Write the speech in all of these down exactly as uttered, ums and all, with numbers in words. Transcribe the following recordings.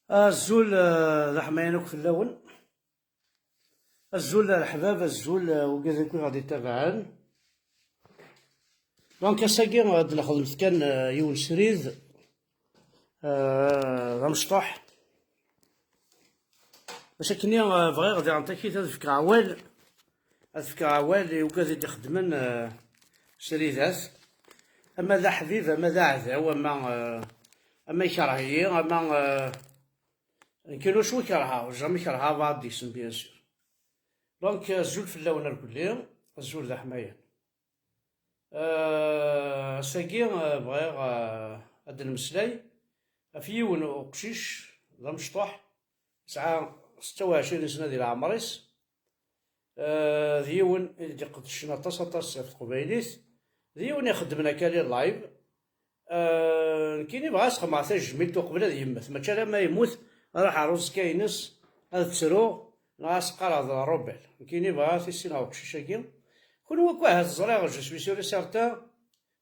Azul, eh, d aḥmayan akk fell-awen. Azul a leḥbab, azul, eh, wigad akk i ɣ-d-itabaɛen. Donc, ass-agi, eh, ad nexdem kan, eh, yiwen srid, eh, d amecṭuḥ. Ass akkenni, eh, bɣiɣ diɣen takit ad fkeɣ awal, ad fkeɣ awal i wigad i d-ixeddmen, eh, sridat, ama d aḥbib, ama d aɛdaw, ama, eh, ama ikerh-iyi, ama, eh, Nekk ulac wi kerheɣ, jamais kerheɣ Abadisen, bien sûr. Donc, azul fell-awen irkelli, azul d aḥmayan. Euh, ass-agi, euh, bɣiɣ, euh, ad d-nemmeslay ɣef yiwen uqcic d amecṭuḥ, yesɛa setta u ɛecrin sna di leɛmer-is. Euh, d yiwen i d-iqedcen aṭas, aṭas ɣef teqbaylit, d yiwen ixeddmen akka les lives. Euh, nekkini bɣiɣ ad s-xedmeɣ tajmilt uqbel ad yemmet, mačči alamma yemmut, ad ruḥeɣ ar uẓekka-ines ad ttruɣ, neɣ ad s-qqareɣ d Robel. Nekkini bɣiɣ ad t-issineɣ uqcic-agi. Kunwi akk ahat ẓriɣ, je suis sûr et certain,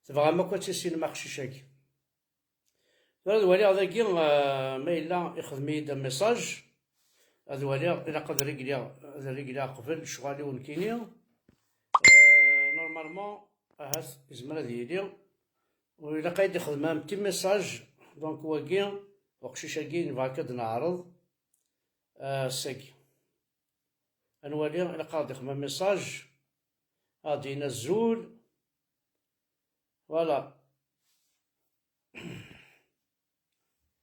tebɣam akk ad tissinem aqcic-agi. Tura ad waliɣ dagi, euh, ma yella ixdem-iyi-d un message, ad waliɣ, ilaq ad régleɣ, ad régleɣ qbel lecɣal-iw nekkini. Euh, normalement, ahat yezmer ad yili. U ilaq ad d-ixdem un petit message, donc wagi, uqcic-agi nebɣa ad neɛreḍ, euh, ass-agi. Ad nwali, ilaq ad d-ixdem un message, ad d-yini azul. Voilà.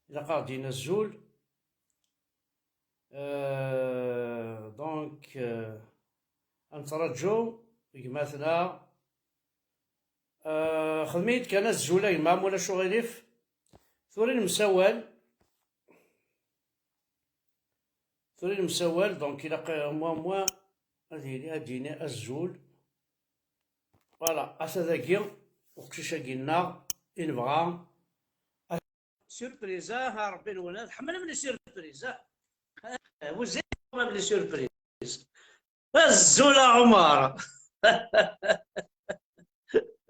Ilaq ad d-yini azul. Euh, donc, euh, ad nettraǧu gma-tneɣ. Euh, xdem-iyi-d kan azul a gma, ma ulac uɣilif. Tura i nemsawal. Tura i nemsawal, donc ilaq, euh, moi, moi, ad yili, ad d-yini azul. Voilà, ata dagi, uqcic-agi-nneɣ, i nebɣa. Surprise, ah, a Rebbi nwen, ad tḥemmlem les surprises, ah. Ah, vous aimez quand même les surprises. Azul a Ɛumer.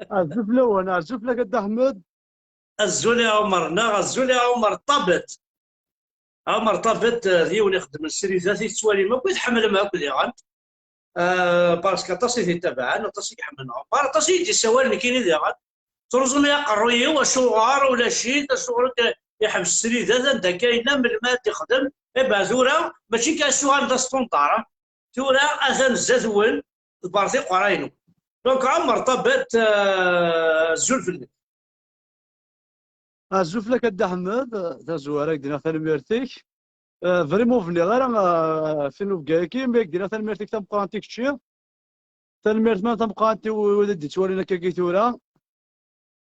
Azul fell-awen, azul fell-ak a Dda Ḥmed. Azul a Ɛumer, neɣ azul a Ɛumer Ṭabet. Ɛumer Ṭabet, eh, d yiwen ixeddmen sridat i tettwalim akk, i tḥemmlem akk diɣen. Eh, parce que aṭas i t-ittabaɛen, aṭas i iḥemmlen Ɛumer, aṭas i yi-d-issawalen nekkini diɣen. Ttruẓun-iyi aqerruy-iw, acuɣer ulac-it, acuɣer i iḥbes sridat, anda akka yella, melmi ad t-ixdem? Eh ben, tura, mačči kan acuɣer d asṭunṭar, ah. Tura, atan zdat-wen, tebbeṛ tiqerray-nwen. Donc, Ɛumer Ṭabet, eh, azul fell-ak. Azul fell-ak a Dda Ḥmed, tazwara i k-d-iniɣ tanemmirt-ik. Eh, vraiment ur bniɣ ara, eh, tinubga-agi, mi ak-d-iniɣ tanemmirt-ik tameqqrant i kečči. Tanemmirt ma tameqqrant i w-, wid i d-ittwalin akkagi tura.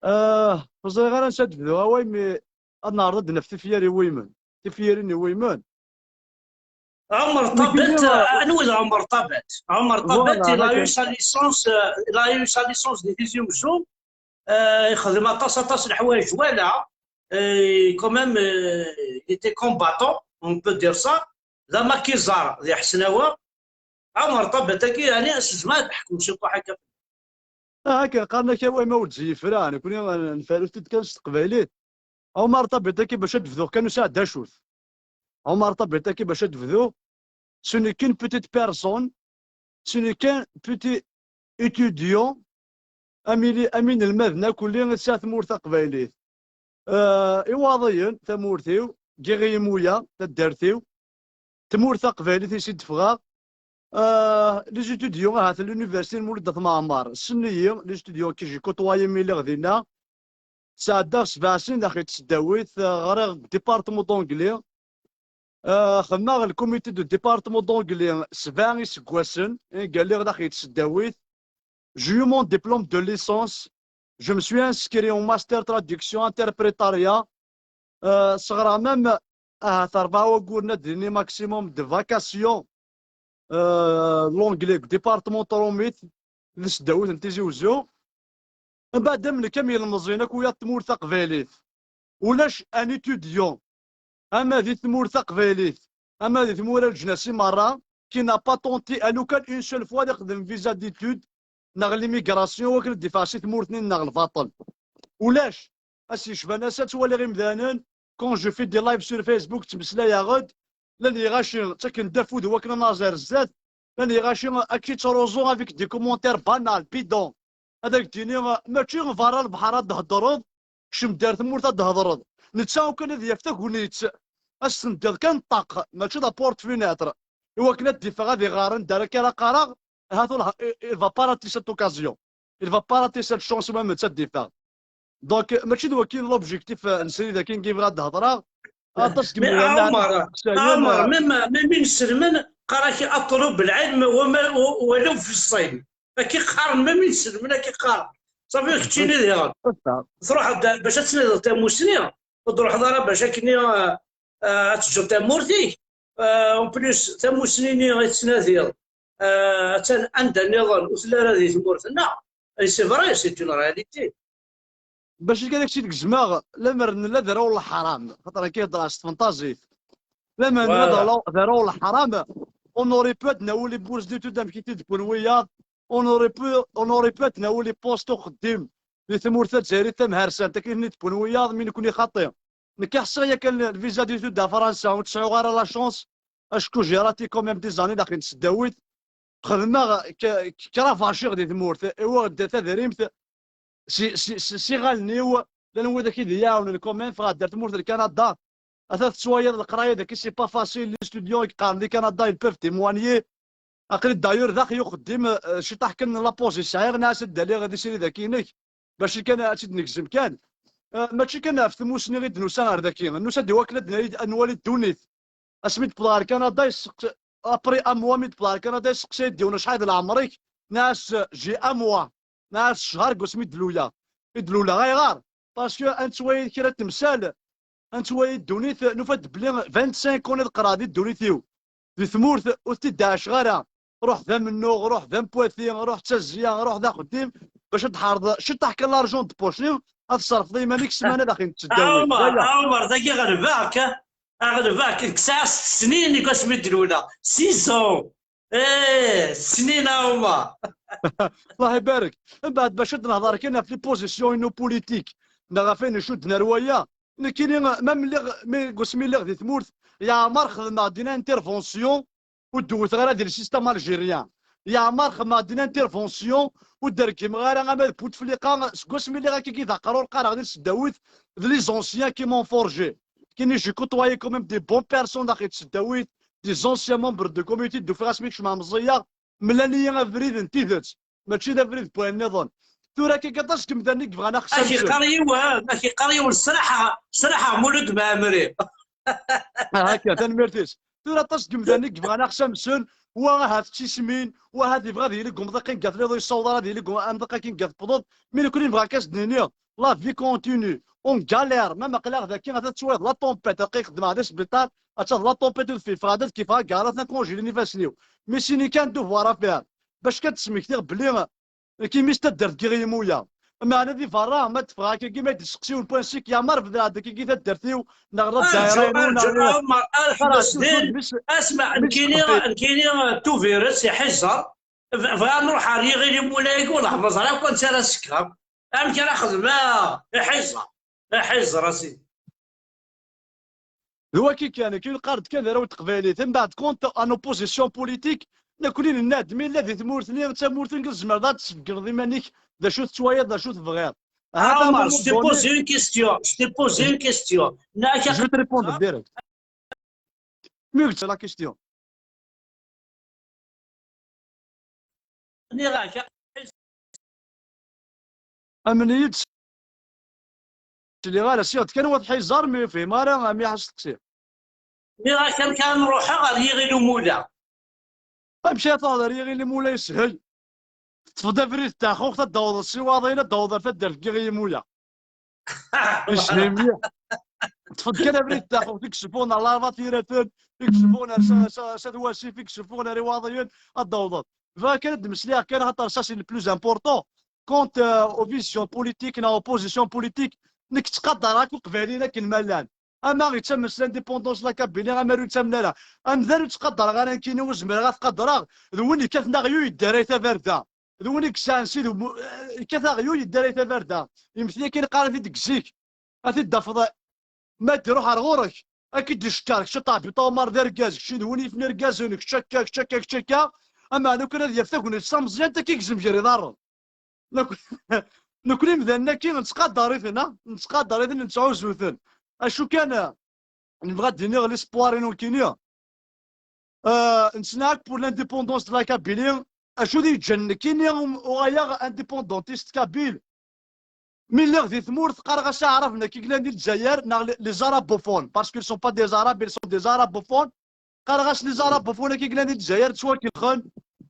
Eh, ur ẓriɣ ara ansa ad d-bduɣ awal, mi ad neɛreḍ ad d-naf tifyar iweymen. Tifyarin iweymen. Ɛumer Ṭabet, anwa d Ɛumer Ṭabet? Ɛumer Ṭabet, il a eu sa licence, euh, il a eu sa licence di Tizi Uzzu. Euh, ixdem aṭas, aṭas n leḥwayeǧ, voilà. Euh, quand même, euh, il était combattant, on peut dire ça. D amakiẓar di Ḥesnawa. Ɛumer Ṭabet-agi, yani, s zzman ad ḥekmen ciṭuḥ akka. Ah, akken qqaren-ak away ma ur d-ziyif ara, nekni, eh, nferru-t-id kan s teqbaylit. Ɛumer Ṭabet-agi bac ad d-bduɣ kan ur sɛiɣ d acu-t. Ɛumer Ṭabet-agi bac ad d-bduɣ, ce n'est qu'une petite personne, ce n'est qu'un petit étudiant, am ili-, am inelmaden akk-lli i tesɛa tmurt taqbaylit. Eh, Iwaḍiyen, tamurt-iw, giɣ imuya, taddart-iw, tmurt taqbaylit i s-id-ffɣeɣ. Eh, les étudiants ahat n l'université n Mulud At Mɛemmer, ssnen-iyi, les étudiants que j'ai côtoyé mi lliɣ dinna, sɛeddaɣ sebɛa snin daxel n tesdawit, eh, ɣriɣ deg département d'anglais. Eh, xedmeɣ le comité de département d'anglais sebɛa iseggasen, eh, lliɣ daxel n tesdawit. J'ai eu mon diplôme de licence. Je me suis inscrit en master traduction interprétariat. Euh, sɣreɣ même ahat rebɛa wagguren ad d-nini maximum de vacation, euh, l'anglais deg département Trumit, di tesdawit n Tizi Uzzu. Mbeɛd am nekk am yilmeẓyen akk wiyaḍ tmurt taqbaylit. Ulac un étudiant, ama di tmurt taqbaylit, ama di tmura leǧnas i merra, qui n'a pas tenté à lukan une seule fois ad ixdem visa d'études neɣ l'immigration wakken ad d-iffeɣ si tmurt-nni neɣ lbaṭel. Ulac. Ass yecban ass-a ttwaliɣ imdanen quand je fais des lives sur Facebook, ttmeslayeɣ-d, llan lɣaci ttaken-d afud i wakken ad naẓ ar zdat, llan lɣaci akka yettruẓu avec des commentaires banals, bidons. Ad ak-d-iniɣ, mačči berra lebḥer ad d-thedreḍ, kcem-d ar tmurt ad d-thedreḍ. Netta ukan ad yaf tagnit, ad s-tendiḍ kan ṭṭaq, mačči d la porte-fenêtre, i wakken ad d-iffeɣ ad iɣar anda ara k-ara qqareɣ, ahat ur, il va pas rater cette occasion. Il va pas rater cette chance, ma netta ad d-iffeɣ. Donc, mačči d wakin l'objectif, euh, n srid akin i bɣiɣ ad d-hedreɣ. Aṭas n mais yemdanen Ɛumar, Ɛumar, même, même inselmen, qqar-ak اطلب العلم وما-، ولو في الصين. Akka qqaren, même inselmen akka qqaren. Safi, keččini diɣen. Truḥeḍ bac ad tnadiḍ tamusni, ur d-truḥeḍ ara bac akken, euh, euh, ad teǧǧeḍ tamurt-ik. Euh, en plus, tamusni-nni i tettnadiḍ, euh, attan anda nniḍen, ur telli ara di tmurt-nneɣ. Et c'est vrai, c'est une réalité. Bac kan ad k-tt-id-gezmeɣ, lemmer nella d arraw n leḥram, xaṭer akka i heddreɣ s tfenṭazit. Lemmer nella d arraw, d arraw n leḥram, on aurait pu ad nawi les bourses d'études amek i t-id-wwin wiyaḍ, on aurait pu, on aurait pu ad nawi les postes uxeddim di tmurt tazzayrit tamharsant, akken i ten-id-wwin wiyaḍ, mi nekni xaṭi. Nekk ḥṣiɣ yakan lviza d'études à Fransa, ur tt-sɛuɣ ara la chance, acku j'ai raté quand même des années daxel n tesdawit. Xedmeɣ k-, k-, kra vaciɣ di tmurt, uɣeɣ-d tadrimt, si, si, si, s iɣallen-iw, llan widak i d-iɛawnen quand même, ffɣeɣ-d ar tmurt n Kanada. Ata tettwaliḍ leqraya daki, c'est pas facile, les étudiants i yeqqaren di Kanada, ils peuvent témoigner. Aql-i d'ailleurs daxel i uxeddim, euh, ciṭaḥ kan n la pause i sɛiɣ, nniɣ-as ad d-aliɣ di srid-agi-inek, bac kan ad tt-id-negzem kan. Euh, mačči kan ɣef tmusni i d-nusa ar daki, nusa-d i wakken ad d-nali, ad nwali ddunit. Asmi d-wwḍeɣ ɣer Kanada, yesseq-, après un mois mi d-wwḍeɣ ɣer Kanada, yesseqsay-d yiwen acḥal d leɛmer-ik, nniɣ-as, j'ai un mois, nniɣ-as ccher deg wasmi i d-luleɣ, i d-luleɣ. Ayɣer? Parce que ad nettwali kra n temsal, ad nettwali ddunit, nufa-d belli vingt-cinq ans i d-qqreɣ di ddunit-iw. Di tmurt ur t-id-ɛaceɣ ara. Ruḥ d amennuɣ, ruḥ d ampati, ruḥ d tazzya, ruḥ d axeddim, bac ad d-tḥerreḍ ciṭṭaḥ kan l'argent de poche-nni, ad tṣerfeḍ i yiman-ik ssmana daxel n tesdawit. Ɛumar, Ɛumar, dagi ɣelbeɣ-k, ɣelbeɣ-k, nekk sɛiɣ sett snin deg wasmi d-luleɣ. Six ans. Eh, snin a Ɛumar. Allah ibarek. Mbeɛd bac ad nehḍer kan ɣef les positions-inu politiques, neɣ ɣef ayen icudden ar waya, nekkini, ma mliɣ, mi, deg wasmi lliɣ di tmurt, yeɛmer xedmeɣ-d une intervention ur d-wwteɣ ara di le système algérien. Yeɛmer xedmeɣ-d une intervention ur d-rgimeɣ ara ama d Bouteflika, seg wasmi lliɣ akkagi d aqrur qqareɣ di tesdawit, d les anciens qui m'ont forgé. Kini, j'ai côtoyé quand même des bonnes personnes daxel n tesdawit, des anciens membres de comité, d-ufiɣ asmi kecmeɣ meẓẓiyeɣ, mlan-iyi abrid n tidet, mačči d abrid n wayen nniḍen. Tura akka aṭas n yemdanen i yebɣan axsam. Ak-iqqar yiwen, ak-iqqar yiwen, sraḥeɣ, sraḥeɣ Mulud Mɛemmri. Ah, akka, tanemmirt-is. Tura aṭas n yemdanen i yebɣan axsam-nsen, wa ahat d tismin, wa ahat yebɣa ad yili deg umḍiq i n Gatliḍ, ur yessaweḍ ara ad yili deg umḍiq akken n Gatpḍeḍ. Mi nekkni nebɣa kan ad s-d-nini, la vie continue, on galère, même aql-aɣ daki, ata tettwaliḍ la tempête, aql-i xeddmeɣ di sbiṭar, atta d la tempête ur tfif, ffɣeɣ-d ad kifeɣ, agarat n akonjili n ifassen-iw. Mais c'est une quinte de voir à faire. Bac kan d-smektiɣ belli Nekk imi s taddart giɣ yimuya. Meɛna di berra, ma d-ffɣeɣ akkagi, ma d-isteqsi un point sik, yeɛmer bedreɣ-d akkagi taddart-iw, neɣ la ddaɛira-inu, neɣ Ɛumar, ḥbes din. Asma, nekkini, nekkini, Tubiret, iḥiẓer. Bɣiɣ ad nruḥ ɣer yiɣil imula-agi, ur neḥfaẓ ara akk ansi ara sekkeɣ. Amek ara xedmeɣ? Iḥiẓer. Iḥiẓer, a sidi. D waki kan, akken qqar-d kan d arraw n teqbaylit. Mbeɛd, kont en opposition politique, nekkni nenna-d, mi yella di tmurt-nni, d tamurt-nni, tzemreḍ ad d-tesbeggneḍ iman-ik, d acu tettwaliḍ, d acu tebɣiḍ. Ahat à un moment donné, je t'ai posé une question, je t'ai posé une question. Je vais te répondre direct. Mi la question. Nniɣ-ak, amen-iyi-d, sliɣ ara, siɣ-d kan wat ḥiẓer, mi ur fhim ara, mi ḥas teqsiɣ. Nniɣ-ak, amek ara nruḥeɣ ɣer yiɣil umula? Amek ara truḥeḍ ɣer yiɣil umula? Yeshel. Teṭṭfeḍ abrid n taxuxt, ad d-tawḍeḍ si Waḍin, ad d-tawḍeḍ ar taddart n yiɣil umula. Yeshel mliḥ. Teṭṭfeḍ kan abrid n taxuxt, i yessufuɣen ar Larba Tiraten, i yessufuɣen ar Sa-, Sa-, Sa-, At Wasif, i yessufuɣen ar Iwaḍiyen, ad d-tawḍeḍ. Bɣiɣ kan ad d-mmesliɣ kan, xaṭer ça c'est le plus important. Quant, euh, aux visions politiques neɣ aux positions politiques, nekk ttqadareɣ akk Iqbayliyen akken ma llan. Ama yettamen s l'indépendance la Kabylie, ama ur yettamen ara. Amdan ur ttqadareɣ ara nekkini, ur zmireɣ ad t-qadreɣ, d win yekkaten aɣyul yeddaray tabarda. D win i yesɛan ssid umu-, eh, yekkat aɣyul yeddaray tabarda. Imekli akken qqaren-t-id deg zik. Ad t-id-tafeḍ, eh, Ma d-iruḥ ar ɣur-k, ad k-id-icekker, kečč a Ṭabiṭ Ɛumar d argaz, kečč d win yifen irgazen, kečč akka, kečč akka, kečč akka. Ameɛna kan ad yaf tagnit tameẓyant, ad k-igzem gar iḍarren. Nek-, nekni imdanen-agi nettqadar-iten, ha? Nettqadar-iten, nettɛuzzu-ten. Acu kan, eh, nebɣa ad d-iniɣ l'espoir-inu nekkini. Euh, nettnaɛak pour l'indépendance de la Kabylie. Acu d yeǧǧan nekkini um-, uɣaleɣ indépendantiste kabyle? Mi lliɣ di tmurt, qqareɣ-as aɛraben-agi yellan di Lezzayer, neɣ les, les arabophones, parce qu'ils sont pas des arabes, ils sont des arabophones. Qqareɣ-as les arabophones-agi yellan di Lezzayer, ttwakelxen,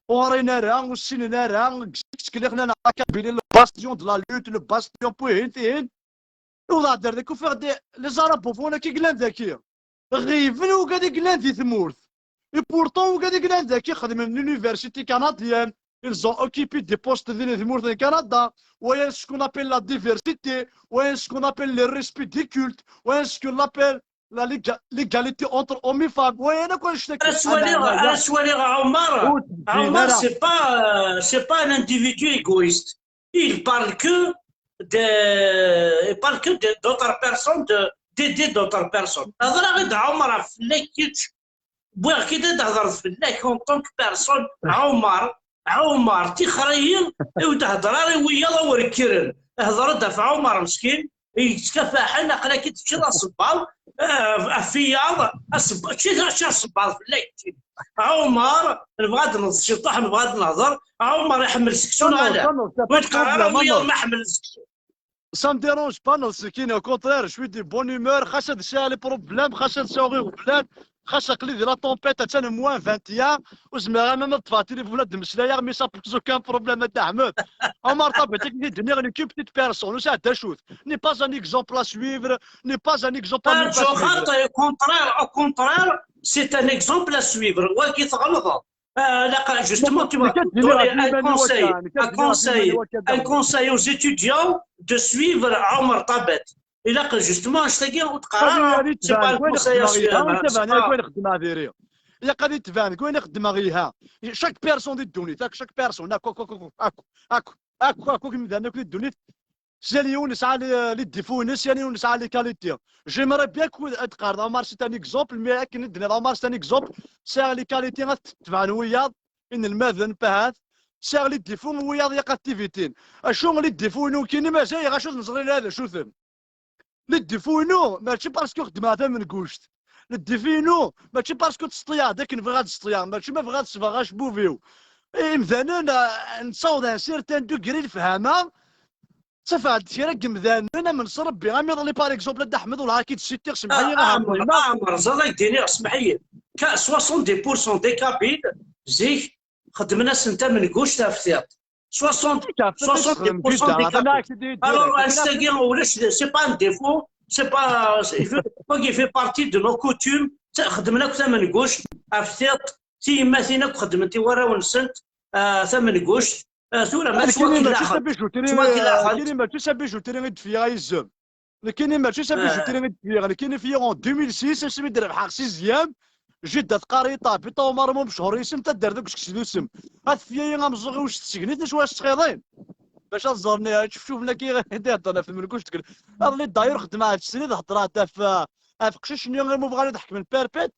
ur ɣrin ara, ur ssinen ara, ttkelliɣen-aneɣ la Kabylie, le bastion de la lutte, le bastion, wihin, tihin. Uwḍeɣ-d ar daki, ufiɣ-d les arabophones-agi yellan daki ɣiben wigad i yellan di tmurt. Et pourtant, wigad i yellan daki xedmen l'université canadienne. Ils ont occupé des postes di tmurt n Canada. Wayen ce qu'on appelle la diversité, wayen ce qu'on appelle le respect des cultes, wayen ce qu'on appelle la léga-, l'égalité entre hommes et femmes. Wayen akk annect-agi. Ara s-waliɣ, ara s-waliɣ Ɛumar. Ɛumar, c'est pas, c'est pas un individu égoïste. Il parle que de, il parle que de, d'autres personnes, de, d'aider d'autres personnes. Hḍeṛ-aɣ-id Ɛumar ɣef fell-ak kečč. Wwiɣ-k-id ad d-thedreḍ fell-ak en tant que personne. Ɛumar, Ɛumar, tixer-iyi, ur d-heddeṛ ara i wiyaḍ a wer kkren. Hḍeṛ-d ɣef Ɛumar meskin, yettkafaḥen, aql-ak-id teččiḍ asebbaḍ, eh, ɣef wiyaḍ, asebbaḍ, mačči d acu asebbaḍ fell-ak. Ɛumar, nebɣa ad neḍ ciṭuḥ, nebɣa ad nehḍeṛ. Ɛumar iḥemmel seksu neɣ ala? Ur d-qqar ara wiyaḍ ma ḥemmlen seksu. Ça me dérange pas, nekkini, au contraire, je suis de bonne humeur, xas ad sɛiɣ les problèmes, xas ad sɛiɣ iɣeblan, xas aql-i di la tempête, attan moins vingt et un, ur zmireɣ ara ma ad ṭṭfeɣ tilifun ad d-mmeslayeɣ, mais ça pose aucun problème, a Dda Ḥmed. Ɛumar Ṭabiṭ, akken i d-nniɣ, nekk une petite personne, ur sɛiɣ d acu-t. N'est pas un exemple à suivre, n'est pas un exemple à ne pas suivre. Au contraire, au contraire, c'est un exemple à suivre. Wagi tɣelḍeḍ. Euh, justement, tu m'as donné un conseil, un conseil, un conseil aux étudiants de suivre Ɛumar Ṭabiṭ. Ilaq, justement, annect-agi ur d-qqar ara, c'est pas un conseil à suivre. Ilaq ad itban deg wayen i xeddmeɣ yelha. Chaque personne di ddunit, akk, chaque personne, akk, akk, akk, imdanen akk di ddunit, yal yiwen yesɛa les, les défauts-ines, yal yiwen yesɛa les qualités. J'aimerais bien que ad qqareḍ Ɛumar c'est un exemple, mais akken i d-tenniḍ Ɛumar c'est un exemple, sɛiɣ les qualités ad tebɛen wiyaḍ, inelmaden, ahat, sɛiɣ les défauts, wiyaḍ ilaq ad t-éviter-in. Acu les défauts-inu nekkini mazal ɣac ur ten-ẓrin ara d acu-ten. Les défauts-inu mačči parce que xeddmeɣ tamenguct. Les défauts-inu mačči parce que ttseṭṭiyeɣ-d akken bɣiɣ ad ttseṭṭiyeɣ, mačči ma bɣiɣ ad sebɣeɣ acebbub-iw. Imdanen, ah, nessaweḍ à un certain degré lefhama, ttafeɣ-d kra n yimdanen, amen s Rebbi, am iḍelli, par exemple, a Dda Ḥmed, ur ak-id-sittiɣ, semmeḥ-iyi, ah, Ɛmer, Ɛmer, ẓad ak-d-iniɣ, semmeḥ-iyi. Ka-, soixante-dix pour cent des Kabyles, zik, xedmen-asen tamenguct ɣef tiṭ. Soixante, soixante-dix pour cent des Kabyles. Alors, annect-agi, ulac, c'est pas un défaut, c'est pas, c'est, il fait, il fait partie de nos coutumes. Xedmen akk tamenguct ɣef tiṭ, tiyemmatin akk xedment i warraw-nsent, ah, tamenguct. Ah, tura, ma ttwakellxent, ttwakellxent. Nekkini mačči s abijutri i d-fkiɣ a Izem. Nekkini mačči s abijutri i d-fkiɣ. Nekkini fkiɣ en deux mille six, asmi d-rebḥeɣ sixième. Jidda teqqar-iyi Ṭabiṭ Ɛumar, ma mechur yisem, taddart deg useksi d usem. Ad tefya-yi ameẓẓuɣ-iw s tsegnit, acu as ttxiḍin? Bac ad ẓren, eh, čefčufen akka i d-iheddren ɣef tmenguct. Aḍli, d'ailleurs, xedmeɣ-d srid, heddreɣ-d ɣef, ɣef qcic-nni imu bɣan ad ḥekmen perpète.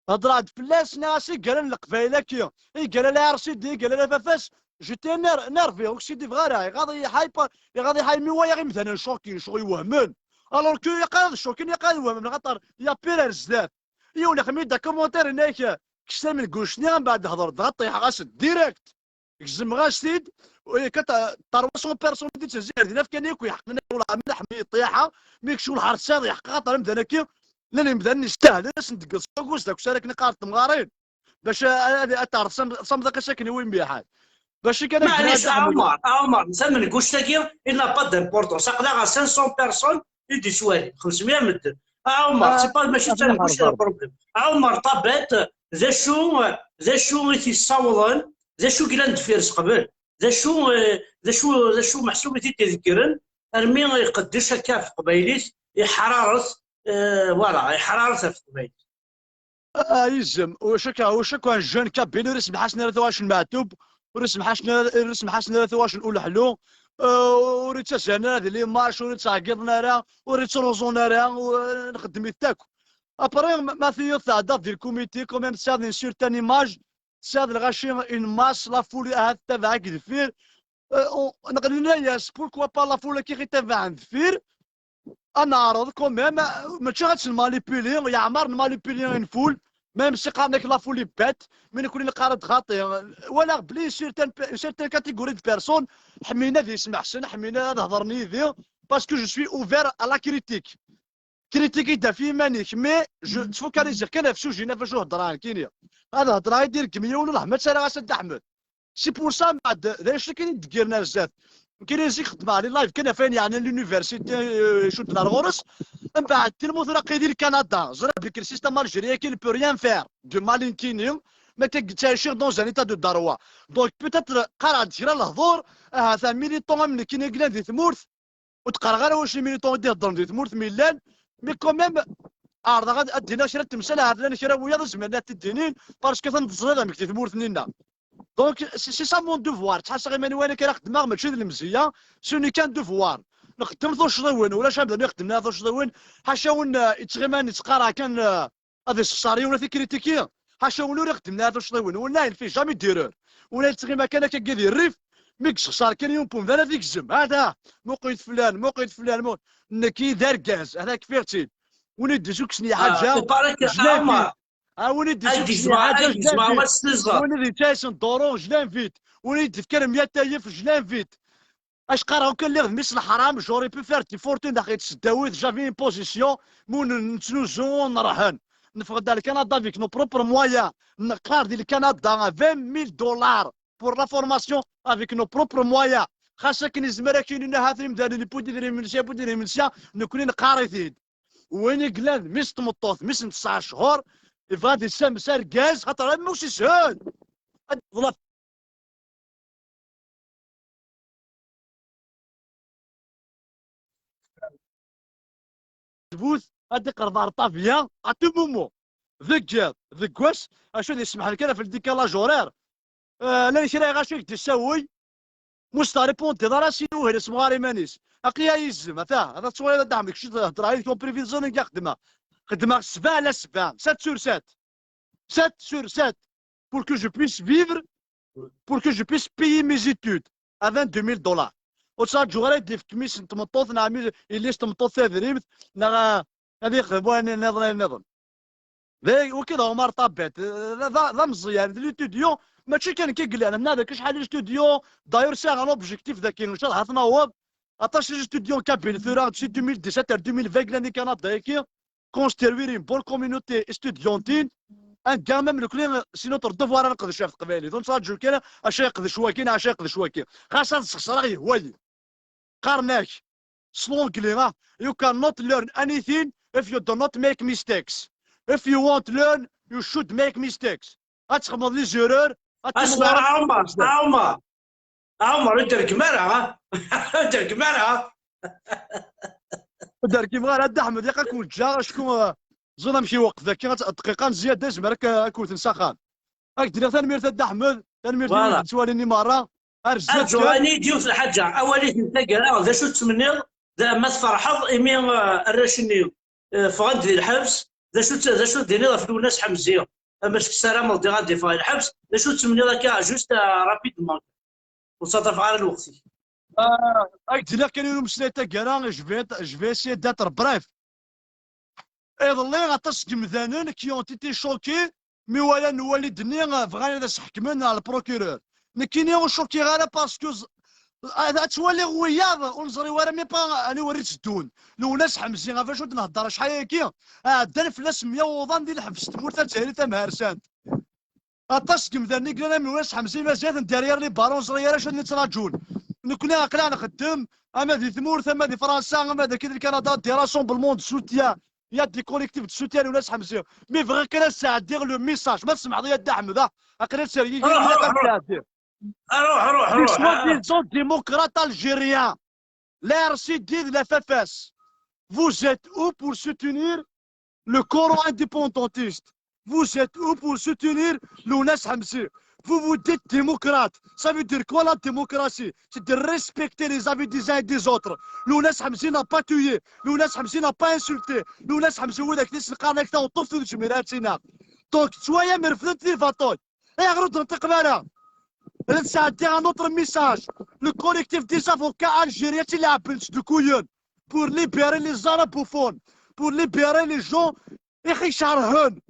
Heddreɣ-d fell-as, nniɣ-as i yellan Leqbayel-agi, i yellan la R C D, i yellan la F F S, j'étais éner-, énervé, ur k-skidibeɣ ara, iɣaḍ-iyi ḥay pa-, iɣaḍ-iyi ḥay mi walaɣ imdanen choqués, choqués wehmen. Alors que ilaq ad choqués, ilaq ad wehmen, axaṭer il y a pire ar zdat. Yiwen ixdem-iyi-d commentaire, yenna-ak, kkes tamenguct-nni, mbeɛd hedreɣ-d, dɣa ṭṭiḥeɣ-as direct. Gezmeɣ-as-t-id, akka ta-, trois cents personnes i d-ittezzi ar din, afkan yakk yeḥqen, wala ma ḥmi yeṭṭiḥa, mi kečč ur ḥerseḍ yeḥqeɣ, axaṭer amdan-agi, llan imdanen yestahlen, ad sen-d-teggeḍ s waggus, d akessar akken iqqar temɣarin. Bac a-, a-, ad teɛreḍ sam-, samḍiq-is akken i win miḥal. Bac i kan ad... Maɛlic, a Ɛumar, a Ɛumar, tamenguct-agi, il n'a pas d'importance. Aql-aɣ à cinq cents personnes i d-ittwali, xemsemya medden. A Ɛumar, c'est pas, mačči d tamenguct i d problème. A Ɛumar Ṭabiṭ, d acu, d acu i t-yessawḍen, d acu i yellan deffir-s qbel, d acu, eh, d acu, d acu meḥsub i t-id-ideggren, armi iqeddec akka ɣef teqbaylit, iḥraret, eh, voilà, iḥraret ɣef teqbaylit. Ah, Izem, ulac akka, ulac akka un jeune kabyle, ur isemḥasen ara tuɣac n Meɛtub, ur isemḥasen ara, ur isemḥasen ara tuɣac n Uleḥlu, euh, ur yettazzalen ara di les marches, ur yettɛeggiḍen ara, ur yettruẓun ara, u-, nxeddem-it akk. Après, ma, ma tiyuḍ tɛeddaḍ di lkumiti, quand même tesɛiḍ une certaine image, tesɛiḍ lɣaci, une masse, la foule ahat tettabaɛ-ik deffir. Euh, on, neɣ nenna-yas, pourquoi pas la foule-agi i ɣ-ittabaɛen deffir? Ad neɛreḍ quand même, mačči ad tt-nmanipuli, yeɛmer nmanipuli une foule, même si qqaren-ak la foule est bête, mais nekkni neqqar-d xaṭi. Walaɣ bli une certaine pe-, une certaine catégorie de personnes ḥemmlen ad iyi-smeḥsen, ḥemmlen ad hedren yid-i, parce que je suis ouvert à la critique. Critique-iyi-d ɣef yiman-ik, mais je ttfukaliziɣ kan ɣef sujet-nni ɣef wacu hedreɣ nekkini. Ad hedreɣ i d-ireggem yiwen, ur ḥemmleɣ ara a Saɛid Ḥmed. C'est pour ça, mbeɛd, d acu kan i d-ggiren ar zdat. Nekkini zik xeddmeɣ les lives kan ɣef wayen yeɛnan l'université, euh, icudden ar ɣur-s. Mbeɛd, tili lmut ur aqil di Lkanada. Ẓriɣ belli le système algérien-agi ne peut rien faire de mal nekkini. Ma akka ttɛiciɣ dans un état de droit. Donc, peut-être, qqareɣ-d kra lehdur, ahat un militant am nekkini i yellan di tmurt, ur d-qqareɣ ara wacu les militants i d-iheddren di tmurt mi llan, mais quand même, ɛerḍeɣ ad, ad d-iniɣ kra n temsal, ahat llan kra n wiyaḍ i zemren ad t-id-inin, parce que atan teẓriḍ amek di tmurt-nni-nneɣ. Donc, c'est, c'est ça mon devoir. Ttḥassaɣ iman-iw ayen akka ara xeddmeɣ, mačči d lemzeyya, ce n'est qu'un devoir. Nxeddem tuccḍiwin, ulac amdan ixeddmen ara tuccḍiwin, ḥaca win, euh, yettɣiman yettqaraɛ kan, euh, ad yessexṣer yiwen ad t-ikritiki. Ḥaca win ur ixeddmen ara tuccḍiwin, win-a il fait jamais d'erreur. Win-a yettɣima kan akka di rrif, mi yessexṣer kan yiwen n umdan ad igzem. Hada, muqel-it flan, muqel-it flan, mu-, nekki d argaz, hada kfiɣ-tt-id. Win i d-isukksen i ḥaǧa, jlan-t-id. Ah, win i d-isukksen i ḥaǧa, jlan-t-id. Win i d-yettasen duru, jlan-t-id. Win i d-yefkan mya tayef, jlan-t-id. Acqar akk lliɣ d mmi-s n leḥram, j'aurais pu faire des fortunes daxel tseddawit, j'avais une position, mi ur n-, nettnuzu, ur nrehhen. Neffeɣ-d ar Lkanada avec nos propres moyens. Neqqar di Lkanada vingt mille dollars pour la formation avec nos propres moyens. Xas akken izmer ad k-inin ahat imdanen yewwi-d idrimen sya, yewwi-d idrimen sya, nekkni neqqar-it-id. Win i yellan d mmi-s n tmeṭṭut, mmi-s n tesɛa cchur, yebɣa ad yessames argaz, xaṭer am mus ishel. Ad yeḍlef tbut, ad iqerb ar ṭṭabya, à tout moment. Deg yiḍ, deg wass, acu ad yesmeḥlen kan ɣef le décalage horaire. Euh, llan kra i ɣacu i k-d-issawi, mus taripundiḍ ara s yiwhel, semɣar iman-is. Aql-i a yizem, ata, ata tettwaliḍ a Dda Ḥmed, kečč d-hedreɣ yid-k en privé de zone i xeddmeɣ. Xeddmeɣ sebɛa ala sebɛa, sept sur sept. Sept sur sept. Pour que je puisse vivre, pour que je puisse payer mes études à vingt-deux mille dollars. Ur ttṛaǧuɣ ara ad d-yefk mmi-s n tmeṭṭut, neɣ mmi-, yelli-s n tmeṭṭut tadrimt, neɣ, ah, ad yexdem wayen nniḍen, ayen nniḍen. D ay-, waki d Ɛumar Ṭabet, d, d, d ameẓyan, d l'étudiant, mačči kan nekk i yellan, nna deg acḥal n l'étudiant, d'ailleurs, sɛiɣ un objectif daki, ncallah ad t-naweḍ. Aṭas n les étudiants kabyles tura, si deux mille dix-sept ar deux mille vingt, yellan di Kanada-agi, construire une bonne communauté estudiantine, anga même nekkni, c'est notre devoir ad nqedec ɣef teqbaylit. Ur nettraǧu kan acu yeqdec waki, neɣ acu yeqdec waki. Xas ad sxeṣreɣ yehwa-yi. Qqaren-ak s l'anglais, ah, "You cannot learn anything if you do not make mistakes. If you want to learn, you should make mistakes." Ad txedmeḍ les erreurs, ad... Asma, a Ɛumar, a Ɛumar. A Ɛumar, ur d-tergem ara, ha? Ur d-tergem ara, ha? Ur d-tergim ara, a Dda Ḥmed, ilaq ad ken-ǧǧeɣ, acku, uh, ẓriɣ amek iweqf daki, ad t-, dqiqa n zzyada, izmer ad k-, ad k-wten s axxam. Ad k-d-iniɣ tanemmirt a Dda Ḥmed, tanemmirt i wid yettwalin i merra. Ar zdat kan. Arǧu, ani-d yiwet n lḥaǧa, awal-ik n taggara, d acu tettmenniḍ, d, ma tferḥeḍ imi, uh, arrac-nni, uh, ffɣen-d di lḥebs, d acu t-, d acu d-tiniḍ ɣef Lwennas Ḥemzi? Amack tessarameḍ diɣ ad d-iffeɣ i lḥebs, d acu tettmenniḍ akka, juste, uh, rapidement? Ur ttaṭṭafeɣ ara lweqt-ik. Ah, ad k-d-iniɣ kan yiwen umeslay taggara, je vais, je vais essayer d'être bref. Iḍelli, aṭas n yemdanen qui ont été choqués mi walan lwalid-nni, ah, bɣan ad as-ḥekmen, ah, le procureur. Nekkini ur cukkiɣ ara parce que ẓ-, ad, ad twaliɣ wiyaḍ ur neẓri wara même pas aniwer i tteddun. Lwennas Ḥemzi, ɣef acu d-nehder acḥal ayagi, ɛeddan fell-as mya wuḍan di lḥebs n tmurt Tazzayrit tamharsant. Aṭas n yemdanen i yellan am Lwennas Ḥemzi, mazal-ten derrière les barreaux, ur neẓri ara acu ad ten-yettraǧun. Nekkni aql-aɣ nxeddem, ama di tmurt, ama di Fransa, ama dagi di Kanada, des rassemblements de soutien. Il y a des collectifs de soutien à Lwennas Ḥemzi. Mi bɣiɣ kan ad sɛeddiɣ le message. Ma tsemḥeḍ-iyi a Dda Ḥmed, ah, aql-i ad sergigiɣ, ruḥ, ilaq ruḥ, ad ruḥ. Sɛeddiɣ. Ah, ruḥ, ruḥ, les ruḥ, ah, soi-disant démocrates algériens, la R C D de la F F S, vous êtes où pour soutenir le courant indépendantiste? Vous êtes où pour soutenir Lounas Hamzi? Vous vous dites démocrate. Ça veut dire quoi la démocratie? C'est de respecter les avis des uns et des autres. Lounas Hamzi n'a pas tué. Lounas Hamzi n'a pas insulté. Lounas Hamzi هو ذاك الناس اللي قال لك تو طفت وتجميلاتنا. Donc, شوية مرفدت لي فاطول. اي غرض نطق بلا. نساعد un autre message. Le collectif des avocats algériens تيلعب بنت de couillon pour libérer les arabophones, pour libérer les gens يا اخي شارهون.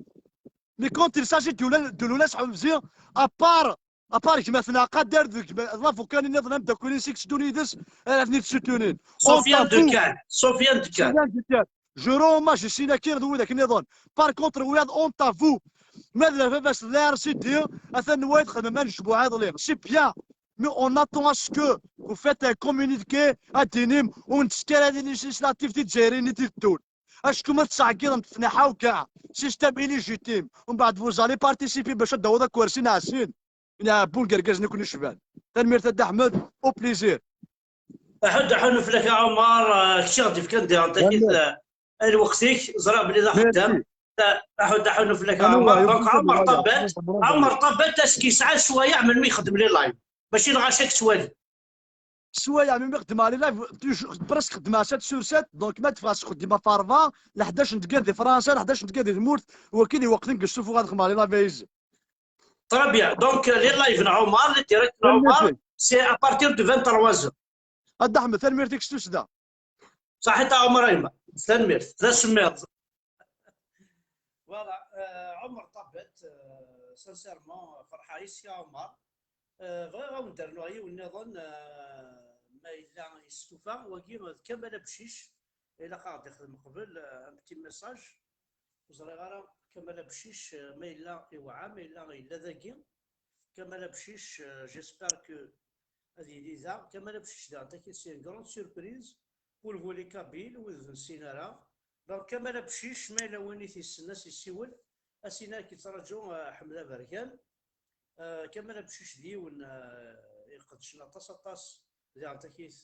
Mais quand il s'agit de Lou-, de Lounas Hamzi, à part, à part gma-tneɣ Qader, d gma-, l'avocat-nni nniḍen ameddakel-nni seg tduni yid-s, ara ten-id-ssutunin. Sofiane de Kal. Sofiane de Kal. Je rends hommage i Sinakir d widak nniḍen. Par contre, wiyaḍ, honte à vous. Ma d baba-s d la R C D, atan wayeḍ xedmen anecbuɛ iḍelli. C'est bien. Mais on attend à ce que vous faites un communiqué ad d-tinim ur nettekk ara di législatif di Lezzayer-nni d-iteddun. Acku ma tettɛeggiḍem tefnaḥa-w kkaɛ. Système illégitime. Umbeɛd vous allez participer bac ad d-taweḍ akersi n ɛesin. N ɛebbu n yergazen i ken-icban. Tanemmirt a Dda Ḥmed, au plaisir. Aḥud aḥunu fell-ak a Ɛumar, kečč i ɣ-d-ifkan diɣen takit, eh, lweqt-ik, ẓriɣ belli d axeddam. Aḥud aḥunu fell-ak a Ɛumar. Donc Ɛumar Ṭabat, Ɛumar Ṭabat ass-k yesɛa ccwayeɛ melmi yexdem les lives. Mačči lɣaci ad k-ttwali. Sswayeɛ mi xeddmeɣ les lives, toujours, presque xeddmeɣ sept sur sept, donc ma teffeɣ seg uxeddim ɣef ṛebɛa, leḥdac n tgad di Fransa, leḥdac n tgad di tmurt, wakil iweqten deg ssufeɣ ad xedmeɣ les lives a yizem. Très bien. Donc, les lives n Ɛumar, les directs n Ɛumar, c'est à partir de vingt-trois heures. A Dda Ḥmed, tanemmirt-ik s tussda. Ṣaḥit a Ɛumar a yemma. Tanemmirt. D asemmiḍ. Voilà. Euh, Ɛumar Ṭabat, euh, sincèrement, ferḥeɣ yes-k a Ɛumar. Euh, bɣiɣ ad wen-d-rnuɣ yiwen nniḍen, euh, ma yella yestufa, wagi d Kamal Abcic. Ilaq ad ɣ-d-ixdem qbel, euh, un petit message. Ur ẓriɣ ara Kamal Abcic, euh, ma yella iwɛa, ma yella yella dagi. Kamal Abcic, euh, j'espère que ad yili da. Kamal Abcic daɣen, takit c'est une grande surprise pour le volet kabyle, wid ur nessin ara. Donc Kamal Abcic, ma yella win i t-yessen, ad s-yessiwel, ad s-yini ad k-yettraǧu, euh, Ḥmed Aberkan. Euh, Kamal Abcic d yiwen, euh, iqedcen aṭas, aṭas, daɣen takit,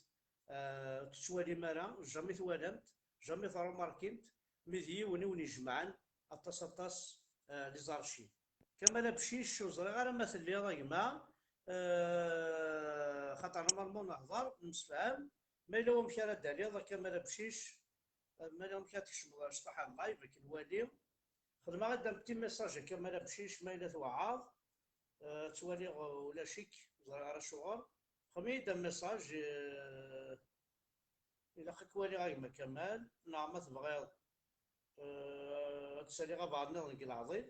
euh, ur tettwalim ara, jamais twalam-t, jamais tṛumarkim-t, mi d yiwen i wen-ijemɛen aṭas, aṭas, euh, les archives. Kamal Abcic, ur ẓriɣ ara ma telliḍ a gma, euh, xaṭer normalement nehḍer, nemsefham, ma yella wamek ara d-taliḍ a Kamal Abcic, euh, ma yella wamek ara tkecmeḍ ar ccḍeḥ n live, ad k-nwali. Xedmeɣ-d un petit message a Kamal Abcic, ma yella tweɛɛaḍ, euh, ad twaliɣ, euh, ulac-ik, ur ẓriɣ ara acuɣer. Xdem-iyi-d un message, euh, ilaq ad k-waliɣ a gma Kamal, neɣ ma tebɣiḍ, euh, ad d-saliɣ abɛaḍ nniḍen deg leɛḍil.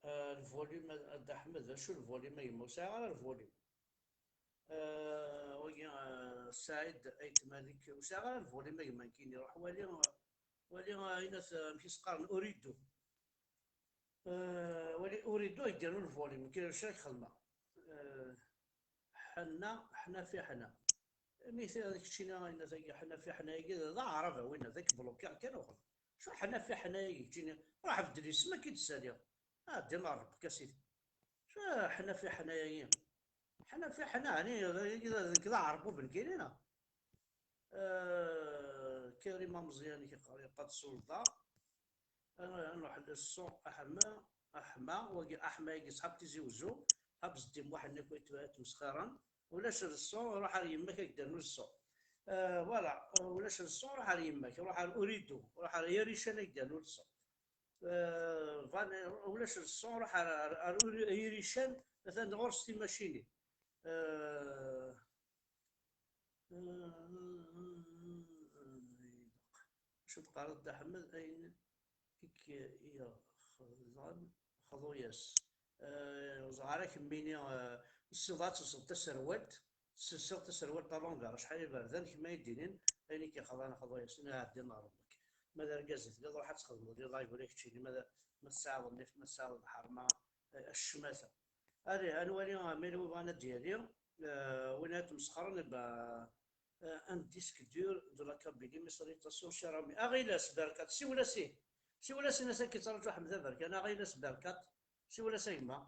Euh, le volume a Dda Ḥmed, d acu le volume a gma? Ur sɛiɣ ara le volume. Euh, wagi, euh, Saɛid Ayt Malik, ur sɛiɣ ara le volume a gma nekkini. Ruḥ wali, wali, euh, ayen at, amek i s-qqaren, Uridu. Euh, wali Uridu ay d-yernu le volume, nekkini ulac ara k-xedmeɣ. Euh, Ḥna, ḥna fi ḥna. Mi t-, keččini ayen tagi, ḥna fi ḥna-agi, d aɛrab a winna, d ak-blokiɣ kan uxel. Acu ḥna fi ḥna-agi, keččini, ruḥ beddel isem, ad k-id-saliɣ. Ah, din Ṛebbi, a sidi. Acu ḥna fi ḥna-agi? Ḥna fi ḥna, ɛni d, d, d, d aɛrab ubenkini, neɣ? Euh, Karim Ameẓyan i k-iqqar, yeqqad sulḍa. Ad nruḥ le son, Aḥma, Aḥma, wagi Aḥma-agi ṣṣḥab Tizi Wezzu, ḥab Zeddi Muḥ-nni akk ay t-, ay t-mesxiren. Ulac le son, ruḥ ar yemma-k ad k-d-rnu le son. Euh, voilà, euh, ulac le son, ruḥ ar yemma-k, ruḥ ar Uridu, ruḥ ar Yirican ad k-d-rnu le son. Euh, Van-, ulac le son, ruḥ ar, ar, ar Uri-, Yirican, atan ɣur-s timacinin. Euh, Acu d-qqareḍ Dda Ḥmed, ayen i k-iɣeḍlen xḍu-yas. Eh, ẓer ara kemmini, eh, ssiḍ ad telseḍ taserwalt, telsiḍ taserwalt talongar, acḥal iberdan, kemm ay d-inin, ayen i k-ixḍan xḍu-yas, neɣ ɛeddi neɣ rebmek. Ma d argaz i telliḍ, ruḥ ad txedmeḍ di live ula keččini, ma d, ma tesɛiḍ nnif, ma tesɛiḍ lḥerma, eh, ccmata. Allez, ad nwali, eh, ma yella win bɣan ad d-yali, eh, win ad tmesxren, eh ben, euh, un disque dur de la Kabylie, mais salutations, cher ami. Aɣilas Berkat, siwel-as ih. Siwel-as, in-as ad k-yettṛaǧu Ḥmed Aberkan. Aɣilas Berkat, siwel-as a gma.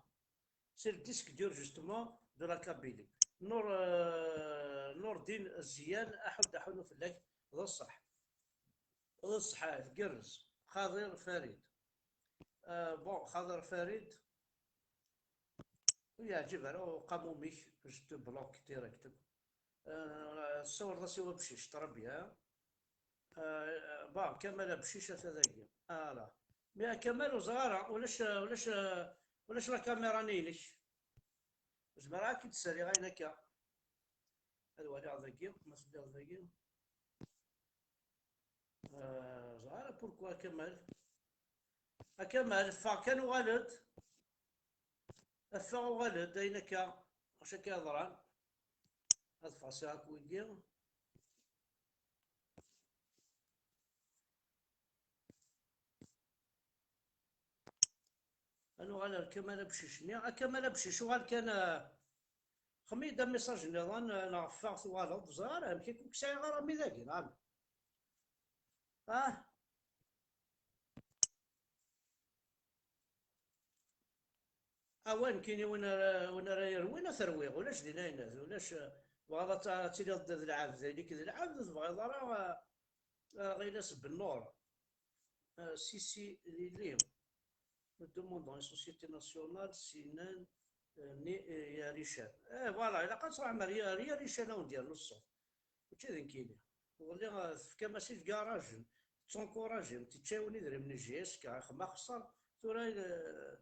C'est le disque dur, justement, de la Kabylie. Nur, euh, Nurdin Ziyan, aḥud aḥunu fell-ak, d ṣṣeḥ. D ṣṣeḥ, ah, tgerrez. Xaḍir Farid. Euh, bon, Xaḍir Farid, ur yeɛǧib ara uqamum-ik, je te bloque direct. Euh, tessawleḍ-as i wabcic, très bien. Euh, bon, Kamal Abcic ata dagi. Ala. Mais a Kamal, ur ẓriɣ ara, ulac, ulac, ulac la caméra-nni-inek. Zemreɣ ad k-id-ssaliɣ ayen akka. Ad waliɣ dagi, ma telliḍ dagi. Euh, ẓer pourquoi a Kamal. A Kamal, ffeɣ kan uɣal-d. Ffeɣ uɣal-d, ayen akka. Acu akka yeḍran? Ad ffɣeɣ sya akk wigi. Ad nuɣal ar Kamal Abcic-nni. A Kamal Abcic, uɣal kan, ah, xdem-iyi-d amisaj nniḍen, ah, neɣ ffeɣ tuɣaleḍ, ẓer amek akka ur k-sɛiɣ ara mi dagi, neɣ amek? Ah! Awa, nekkini win ara, win ara yerwin, ad t-rwiɣ, ulac din ayen, ulac, ah, tebɣiḍ ad t-, ad tiliḍ d, d lɛebd, ili-k d lɛebd, ur tebɣiḍ ara, ah, ah, ɣilas Bennur. Euh, si, si, Lili. Nous demandons une société nationale, sinon, euh, ni, euh, Yarichel. Eh, voilà, ilaq ad tṛuḥem ar Ya-, ar Yarichel, ad wen-d-yernu ṣṣut. Mačči d nekkini. Ḍelli, euh, tefkam-as i tgarajen, tettunkurajim, teččawen idrimen n J S K, axem axeṣṣar, tura, euh,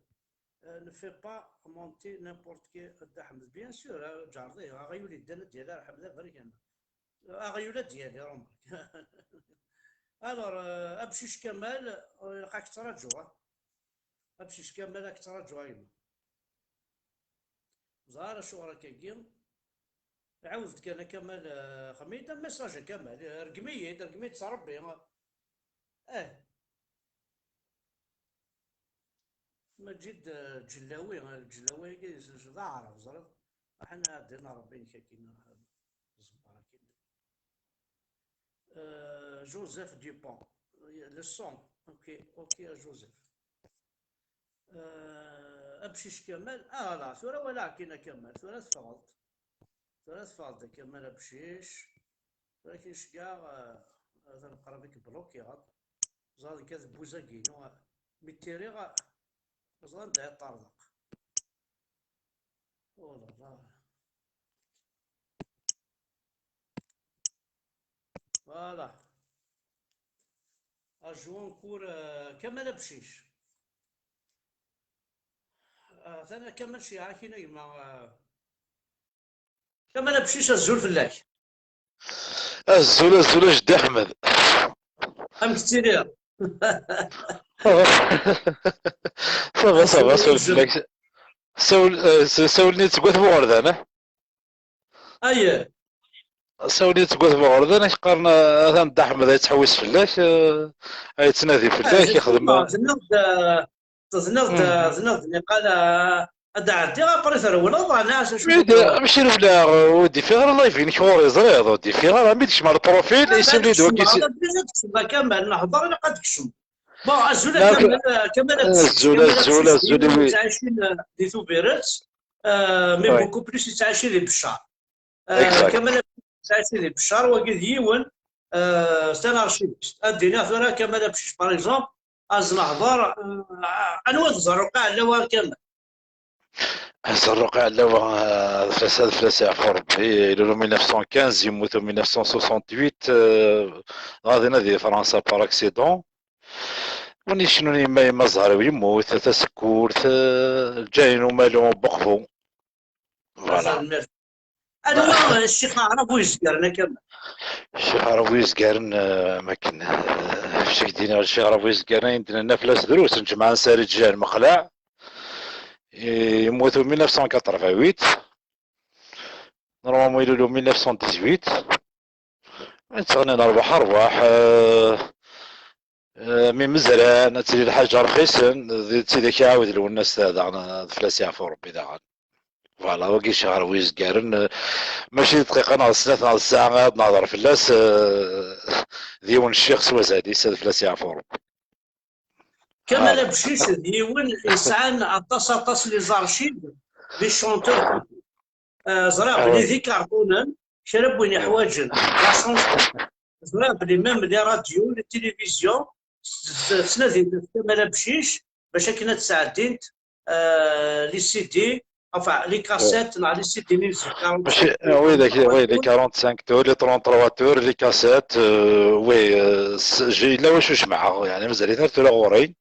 euh, ne fais pas monter n'importe qui, a Dda Ḥmed. Bien sûr, euh, ǧerḍ-, aɣyul yeddan ad d-yali ar Ḥmed aberkan. Aɣyul ad d-yali, remarque. Alors, euh, Abcic Kamal, euh, ilaq ad k-ttṛaǧuɣ, ah. Abcic Kamal, ad k-ttṛaǧuɣ a gma. Ẓer acuɣer akkagi. Ɛawed-d kan a Kamal, euh, xdem-iyi-d amisaj a Kamal, rgem-iyi-d, rgem-iyi-d s Ṛebbi. Eh. Maǧid, eh, Ǧellawi, eh, Ǧellawi-agi d aɛrab, ẓriɣ. Aḥna ɛeddan Ṛebbi-inek akkin, eh, ẓebber akkin. Euh, Joseph Dupont, le son. Ok, ok, a Joseph. Euh, Abcic Kamal, ah, voilà, tura walaɣ akkin a Kamal, tura teffɣeḍ. Tura teffɣeḍ a Kamal Abcic. Tura kin ceggaɣ, euh, atan qrib i k-blokiɣ. Ẓer nekk ad buzag-inu, mi ttiriɣ, ẓer anda i ṭṭerḍeq. Oh là là. Voilà. Ajout en cours, euh, Kamal Abcic. Euh, atan Kamal Ciɛa kina gma, euh, Kamal Abcic, azul fell-ak. Azul, azul a Jeddi Ḥmed. Amek tettiliḍ? Ça va, ça va, azul, sawel azul fell-ak. Sawel, eh, s-, sawlen-iyi-d seg At Buɣerdan, eh? Aye. Sawlen-iyi-d seg At Buɣerdan, ak qqaren, eh, atan Dda Ḥmed ay yettḥewwis fell-ak, eh, ay yettnadi fell-ak, ixdem. Tezniḍ-d, eh, tezniḍ-d, mhm, tezniḍ-d niqal, eh, ad d-ɛeddiɣ, après trewleḍ, neɣ acu? Amek rewleɣ, ur d-ifiɣ ara live-inek ɣur-i, ẓriɣ, ur d-ifiɣ ara, mi d-kecmeɣ le profil, isem-li d waki. Ad d-kecmeḍ, Kamal, nehḍer, ilaq ad d-kecmeḍ. Bon, azul a Kamal, Kamal Abcic. Azul, azul, azul, oui. Yettɛicin, euh, di Tubiret, euh, mais beaucoup plus yettɛici di Beccar. Euh, exact. Kamal Abcic yettɛici di Beccar, wagi d yiwen, euh, c'est un archiviste. Ad d-iniɣ tura Kamal Abcic, par exemple, ad s-nehḍer, euh, anwa d Zerruqa Ɛellawa a Kamal? Zerruqa Ɛellawa, eh, fell-as, ad fell-as yeɛfu Rebbi, ilul mille neuf cent quinze, yemmut mille neuf cent soixante-huit, eh, dɣa dinna di Fransa par accident. Win yecnun yemma, yemma ẓẓher-iw yemmut, tasekkurt, eh, lǧayen umalu n Buqbu. Voilà. Anwa, eh, ccix aɛrab ur yezgaren akka? Ccix aɛrab ur yezgaren, eh, am akken, eh, ccix d-iniɣ, ccix aɛrab ur yezgaren, ayen d-nenna fell-as drus, n jemɛa n Sari Ǧijan Meqleɛ, eh, yemmut mille neuf cent quatre-vingt-huit, normalement ilul mille neuf cent dix-huit, yettɣennin rrwaḥ rrwaḥ, eh, eh, mi mezran, ad tili lḥaǧa rxisen, d, d tidak iɛawed Lwennas daɣen, eh, d fell-as yeɛfu Rebbi daɣen. Voilà, wagi ccix aɛrab ur yezgaren, eh, mačči d dqiqa neɣ d snat neɣ d ssaɛa ad nehḍer fell-as, eh, d yiwen ccix s wazal-is, ad fell-as yeɛfu Rebbi. Kamal Abcic d yiwen yesɛan aṭas, aṭas les archives des chanteurs. Euh, ẓriɣ belli d ikarṭunen, kra n win iḥwaǧen la chanson. Ẓriɣ belli même les radios, les télévisions, ttnadint ɣef Kamal Amcic bac akken ad sɛeddint, euh, les C D, enfin, les cassettes, neɣ les C D-nni n zik. Mačči, oui, les, oui, les quarante-cinq tours, les trente-trois tours, les cassettes, euh, oui, euh, yella wacu jemɛeɣ, yeɛni mazal-iten ar tura ɣur-i.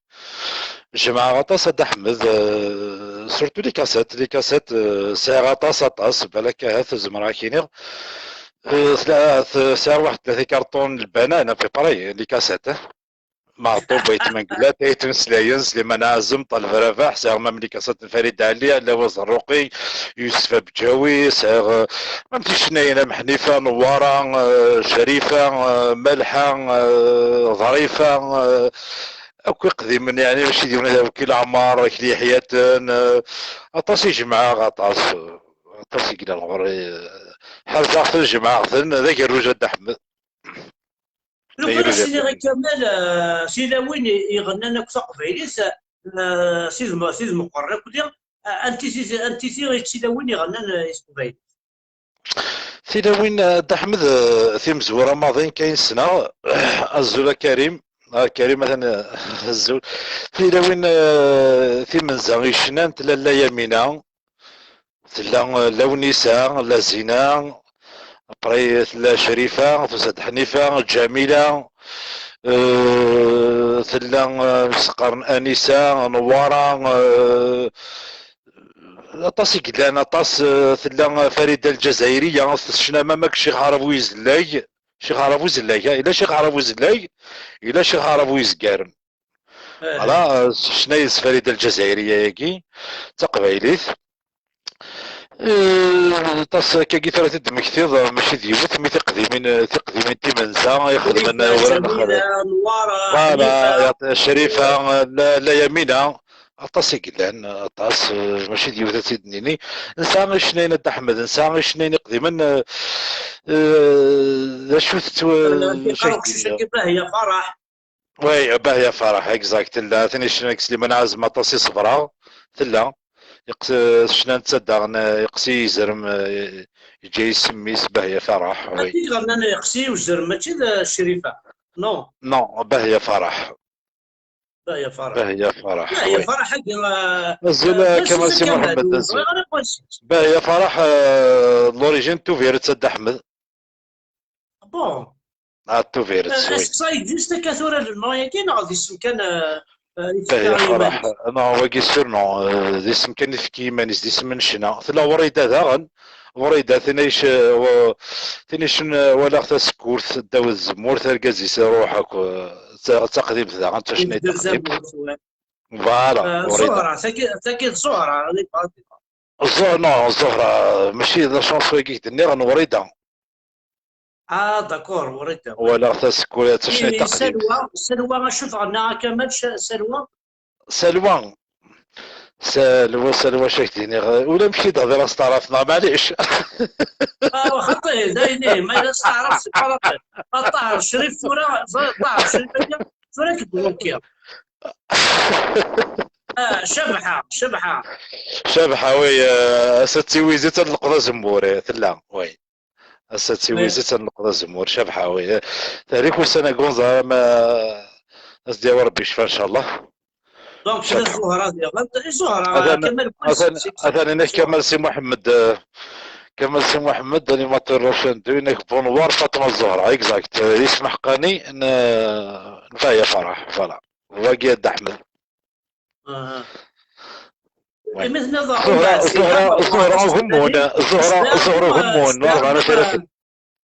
Jemɛeɣ aṭas a Dda Ḥmed, euh, surtout les cassettes, les cassettes, euh, sɛiɣ aṭas, aṭas, balak ahat zemreɣ ad k-iniɣ. Euh, sɛiɣ waḥed tlata ikarṭunen n lbanan, à peu près, les cassettes, eh. Meɛṭub Ayt Mengellat, Ayt Imeslayen, Sliman Ɛazem, Ṭaleb Rabaḥ, sɛiɣ même les cassettes n Farid Ali, Alaw Azerruqi, Yusef Abǧawi, sɛiɣ, euh, même ticennayin am Ḥnifa, Newwara, euh, Crifa, euh, Malḥa, euh, Ḍrifa, euh, akk iqdimen, yeɛni mačči d yiwen ad awki Leɛmer, Akli Yeḥyaten, euh, aṭas i jemɛeɣ, aṭas, euh, aṭas i yellan ɣur-i, euh, ḥerzeɣ-ten, jemɛeɣ-ten, d agerruj a Dda Ḥmed. Lukan ad s-iniɣ i Kamal, euh, tilawin i, i ɣennan akk taqbaylit, euh, tid me-, tid meqqren akk di, euh, anti ti-, anti ti i d tilawin i ɣennan, euh, i teqbaylit? Tilawin, eh, Dda Ḥmed, eh, timezwura maḍi nekk ayen ssneɣ. Azul a Karim. Ah, Karim atan, eh, azul. Tilawin, eh, timenza i cnant Lalla Yamina, tella, eh, Lawnisa, Lazina, après tella Crifa, tusa-d Ḥnifa, Ǧamila, eh, tella, eh, s-qqaren Anisa, Newwara, eh, aṭas i yellan, aṭas, eh, tella Farida Lǧazayriya, tecna mamak Ccix Ɛrab Uyezellag, Ccix Ɛrab Uyezellag, ha, yella Ccix Ɛrab Uyezellag, yella Ccix Ɛrab Uyezgaren. Voilà, eh, tecna yid-s Farida Lǧazayriya-agi, d taqbaylit. Eh, aṭas akkagi tura i d-temmektiḍ, eh, mačči d yiwet, mi tiqdimin, eh, tiqdimin timenza i xedmen, eh, wara nexdem. Voilà, Crifa, eh, la, la Yamina, aṭas i yellan, aṭas, eh, mačči d yiwet ad tt-id-nini. Nesɛa icennayen a Dda Ḥmed, nesɛa icennayen iqdimen, eh, eh, d acu tettw-, Bahya Farah. Oui, Bahya Farah, exact. Tella, tin icnan deg Sliman Ɛazem, aṭas i ṣebreɣ. Tella. Iqs-, cnan netta daɣen, eh, iqsi yizrem, eh, yeǧǧa-yi s mmi-s, Bahya Farah, oui. Akken ɣernan iqsi uzrem, mačči d, eh, Crifa. Non. Non, Bahya Farah. Bahya Farah. Bahya Farah, oui. Farah, agi, eh, azul, eh, Kamal Si Muḥemmed, azul. Bahya Farah, eh, l'origine Tubiret, a Dda Ḥmed. Bon. Ah, Tubiret, oui. Est-ce que ça existe akka tura lelma-agi, neɣ d isem kan, eh, eh, i tefka i yiman-is? Neɣ wagi sûr, non, eh, d isem kan i tefka i yiman-is, d isem n ccna. Tella Wrida daɣen, Wrida, tin ay c-, w-, tin ay cn-, walaɣ tasekkurt ddaw tzemmurt, argaz-is iruḥ akk, eh, d ta-, d taqdimt daɣen, d tacennayt taqdimt. Voilà, eh, Wrida. Zuhra, tagi, tagi d Zuhra, Zuhra, non, Zuhra, mačči d la chanson-agi i k-d-nniɣ, n Wrida. Ah, d'accord, Wrida. Walaɣ tasekkurt, d tacennayt taqdimt. Salwa, Salwa, acu tɣenna a Kamal, Salwa? Salwa. Salwa, Salwa, acu ak-d-iniɣ? Ulamek i d-hdireɣ s taɛrabt, neɣ maɛlic? Ah, xaṭi, d ayen, eh, ma yella s taɛrabt, c'est pas la peine. A Ṭaher Crif tura, ẓer, Ṭaher Crif, tura k-d-blokkiɣ. Ah, Cabḥa, Cabḥa. Cabḥa, oui, euh, ass-a d tiwizi ad nleqḍ azemmur, eh, tella, oui. Ass-a d tiwizi ad nleqḍ azemmur, Cabḥa, oui. Tahrik ussan agunẓar, ma as-d-yawi Rebbi ccfa, ncallah. Donc, Zuhra diɣen, Zuhra, atan, Kamal, atan, atan inek Kamal Si Muḥemmed, eh, Kamal Si Muḥemmed, animateur Rachan deux, inek bonvoir Fatma Zuhra, exact. Eh, isem ḥeqqani n, n Bahya Farah, voilà. Wagi a Dda Ḥmed. Imi tenniḍ Zuhra, Zuhra, Zuhra Ugemmun, Zuhra, Zuhra Ugemmun, n Rebɛa n At Yiraten.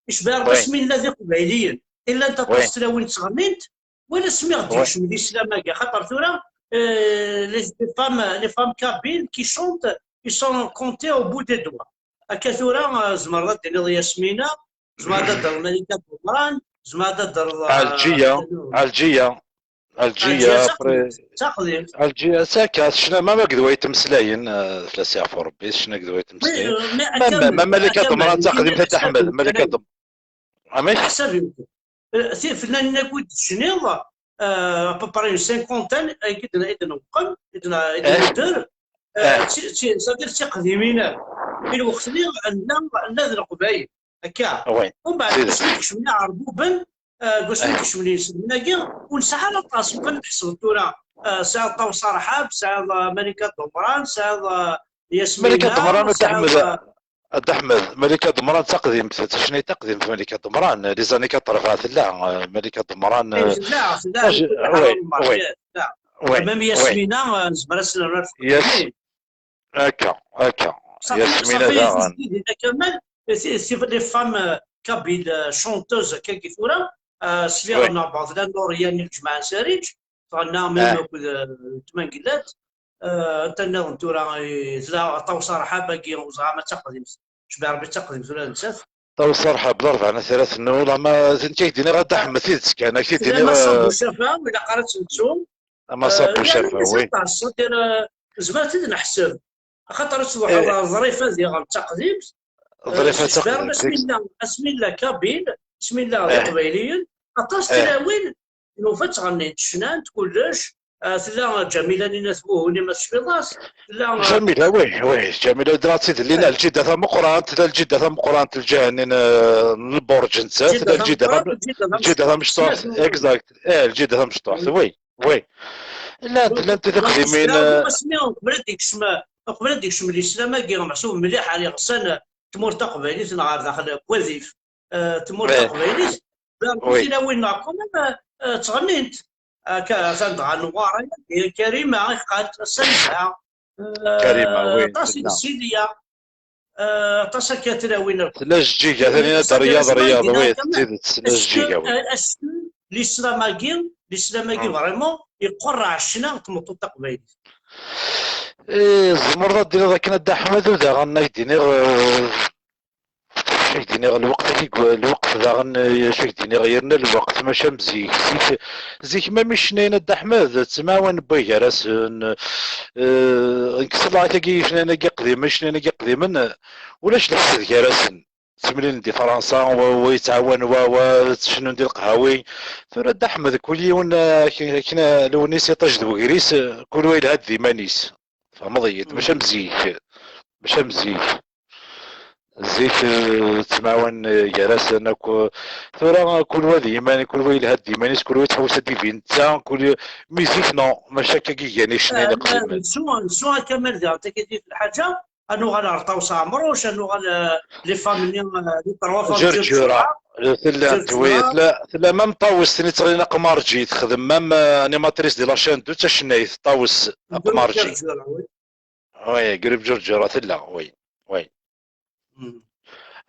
Icba Rebbi asmi nella d Iqbayliyen, i llant aṭas tlawin ttɣennint, wala asmi ɣ-d-yekcem lislam-agi, axaṭer tura, euh, les, les femmes, les femmes kabyles qui chantent, ils sont comptées au bout des doigts. Akka tura, euh, tzemreḍ ad d-tiniḍ Yasmina, tzemreḍ ad d-terreḍ Malika Dumran, tzemreḍ ad d-terreḍ, euh, Ɛelǧiya, Ɛelǧiya. Ɛelǧiya, après. Ɛelǧiya, d takka, tecna, ma, ma akked way ttmeslayen, eh, fell-as yeɛfu Rebbi, tecna akked way ttmeslayen. Ma, ma, ma Malika Dumran d taqdimt a Dda Ḥmed, Malika Dumran. Amek? Ḥsab-iw. Eh, tifnanin akk i d-tecniḍ, eh, à peu près une cinquantaine, ay i d-, i d-newqem, i d-, i d-nedder, eh, d ti-, ti-, c'est-à-dire d tiqdimin. I lweqt-nni, nella, nella d Leqbayel. Akka. Umbeɛd, asmi d-kecmen Iɛerbuben, deg wasmi i d-kecmen yiselmen-agi, ur nesɛi ara aṭas. Lukan ad tḥesbeḍ tura, ah, tesɛiḍ Ṭawes Arḥab, tesɛiḍ, ah, Malika Dumran, tesɛiḍ, ah, Yasmina, Malika Dumran, a Dda tesɛiḍ, Ḥmed, ah, a Dda Ḥmed, Malika Dumran d taqdimt, d tacennayt taqdimt, Malika Dumran, les années quatre-vingts tella, ah, Malika Dumran, eh, ah, tella, tella, ah, je- tella, oui, tella, oui, tella. oui, Même oui, Yasmina, ah, nezmer ad s-nerr ar Yes. tqedmin. Akka, akka. Safi, Yasmina safi, daɣen. tizgidin-a kamel, ti- ti- les femmes, euh, kabyles, euh, chanteuses-agi tura, euh, sliɣ Oui. nneɣ beɛḍ la Nuriya n lǧemɛa n Sariǧ, tɣenna Ah. même akked, euh, tmangellat, euh, anta nniḍen tura, eh, tella Ṭawes Arḥab-agi, ur ẓriɣ ma d taqdimt, cbiɣ Rebbi d taqdimt tura nettat. Ṭawes Arḥab, d arbaɛ n at ara tennul, ama d nekk ak-d-iniɣ a Dda Ḥmed tidet kan, ak Tella t-id-iniɣ, Massa eh, Bucafa, ilaq ara tt-nettu. a Massa Euh, Bucafa, yeɛni, oui. aṭas, c'est-à-dire, euh, nezmer ad t-id-neḥseb. Axaṭer ad truḥeḍ Eh. Ɣer Ḍrifa diɣen d taqdimt, Ḍrifa d s-, taqdimt, asmi nella, asmi nella Kabyle, asmi nella d Eh. Iqbayliyen, aṭas Eh. tlawin nufa ttɣennint, cnant kullec, ah, tella Ǧamila Nina Tbuhuni ma tecfiḍ-as, tella, ah, Ǧamila, oui, oui, Ǧamila, dɣa d tidellin, lǧida tameqqrant, tella lǧida tameqqrant, lǧiha-nni n, eh, n lburǧ netta, tella lǧida tam-, lǧida tamecṭuḥt, exact, eh, lǧida tamecṭuḥt, oui, oui. Llant, llant tiqdimin, eh, asmi uqbel ad d-ikcem, uqbel ad d-ikcem lislam-agi, meḥsub mliḥ ar iɣsan tmurt taqbaylit neɣ ar daxel n wadif, eh, tmurt Eh. taqbaylit, Oui. tilawin neɣ quand même, eh, ttɣennint. Akka, atan dɣa Newwara, Karima, iqqant, ass-a nezha. Eh, Karima, oui, aṭas i tella. Silya. Eh, aṭas akka tlawin. Tella Jeǧǧiga, Tanina d Ryaḍ, Ryaḍ, oui, d tidet, tella Jeǧǧiga, oui. Est-ce que l'islam-agi, l'islam-agi, vraiment, iqerreɛ ccna n tmeṭṭut taqbaylit? Eh, tzemreḍ ad d-tiniḍ akken a Dda Ḥmed, u daɣen ad k-d-iniɣ, eh, ad k-d-iniɣ lweqt, lweqt daɣen, eh, ad k-d-iniɣ yerna lweqt, maca am zik, zik, zik ma mi ccnayen a Dda Ḥmed, ttemɛawanen wway gar-asen, eh, nekk selleɣ akagi i ccnayen-agi iqdimen, ccnayen-agi iqdimen, eh, ulac leḥsed gar-asen. Ttemlilin di Fransa, wa, wa yettɛawan wa, wa ttcennun di leqhawi. Tura Dda Ḥmed, kul yiwen, eh, akken, akken, eh, lewnis iṭij d wegris, eh, kul wa yelha-d d iman-is. Tfehmeḍ-iyi-d? Mačči am zik. Mačči am zik. Zik, eh, ttemɛawan, eh, gar-asen akk. Tura, eh, kul wa d yiman, kul wa yelha-d d iman-is, kul wa yettḥewwis ad d-ibi netta, kul, mi zik, non, mačči akka i gan icennayen iqdimen. Nettu, nettu a Kamal diɣen, tagi d lḥaǧa, ad nuɣal ar Ṭawes Ɛemruc, ad nuɣal, eh, les femmes-nni, eh, les trois femmes Ǧerǧura. Tellant, oui, tella, tella même Ṭawes, tin yettɣilin Aqmarǧi, texdem même, eh, animatrice de la chaîne deux, d tacennayt, Ṭawes Aqmarǧi. Ǧerǧura, oui. Oui, groupe Ǧerǧura tella, oui, oui.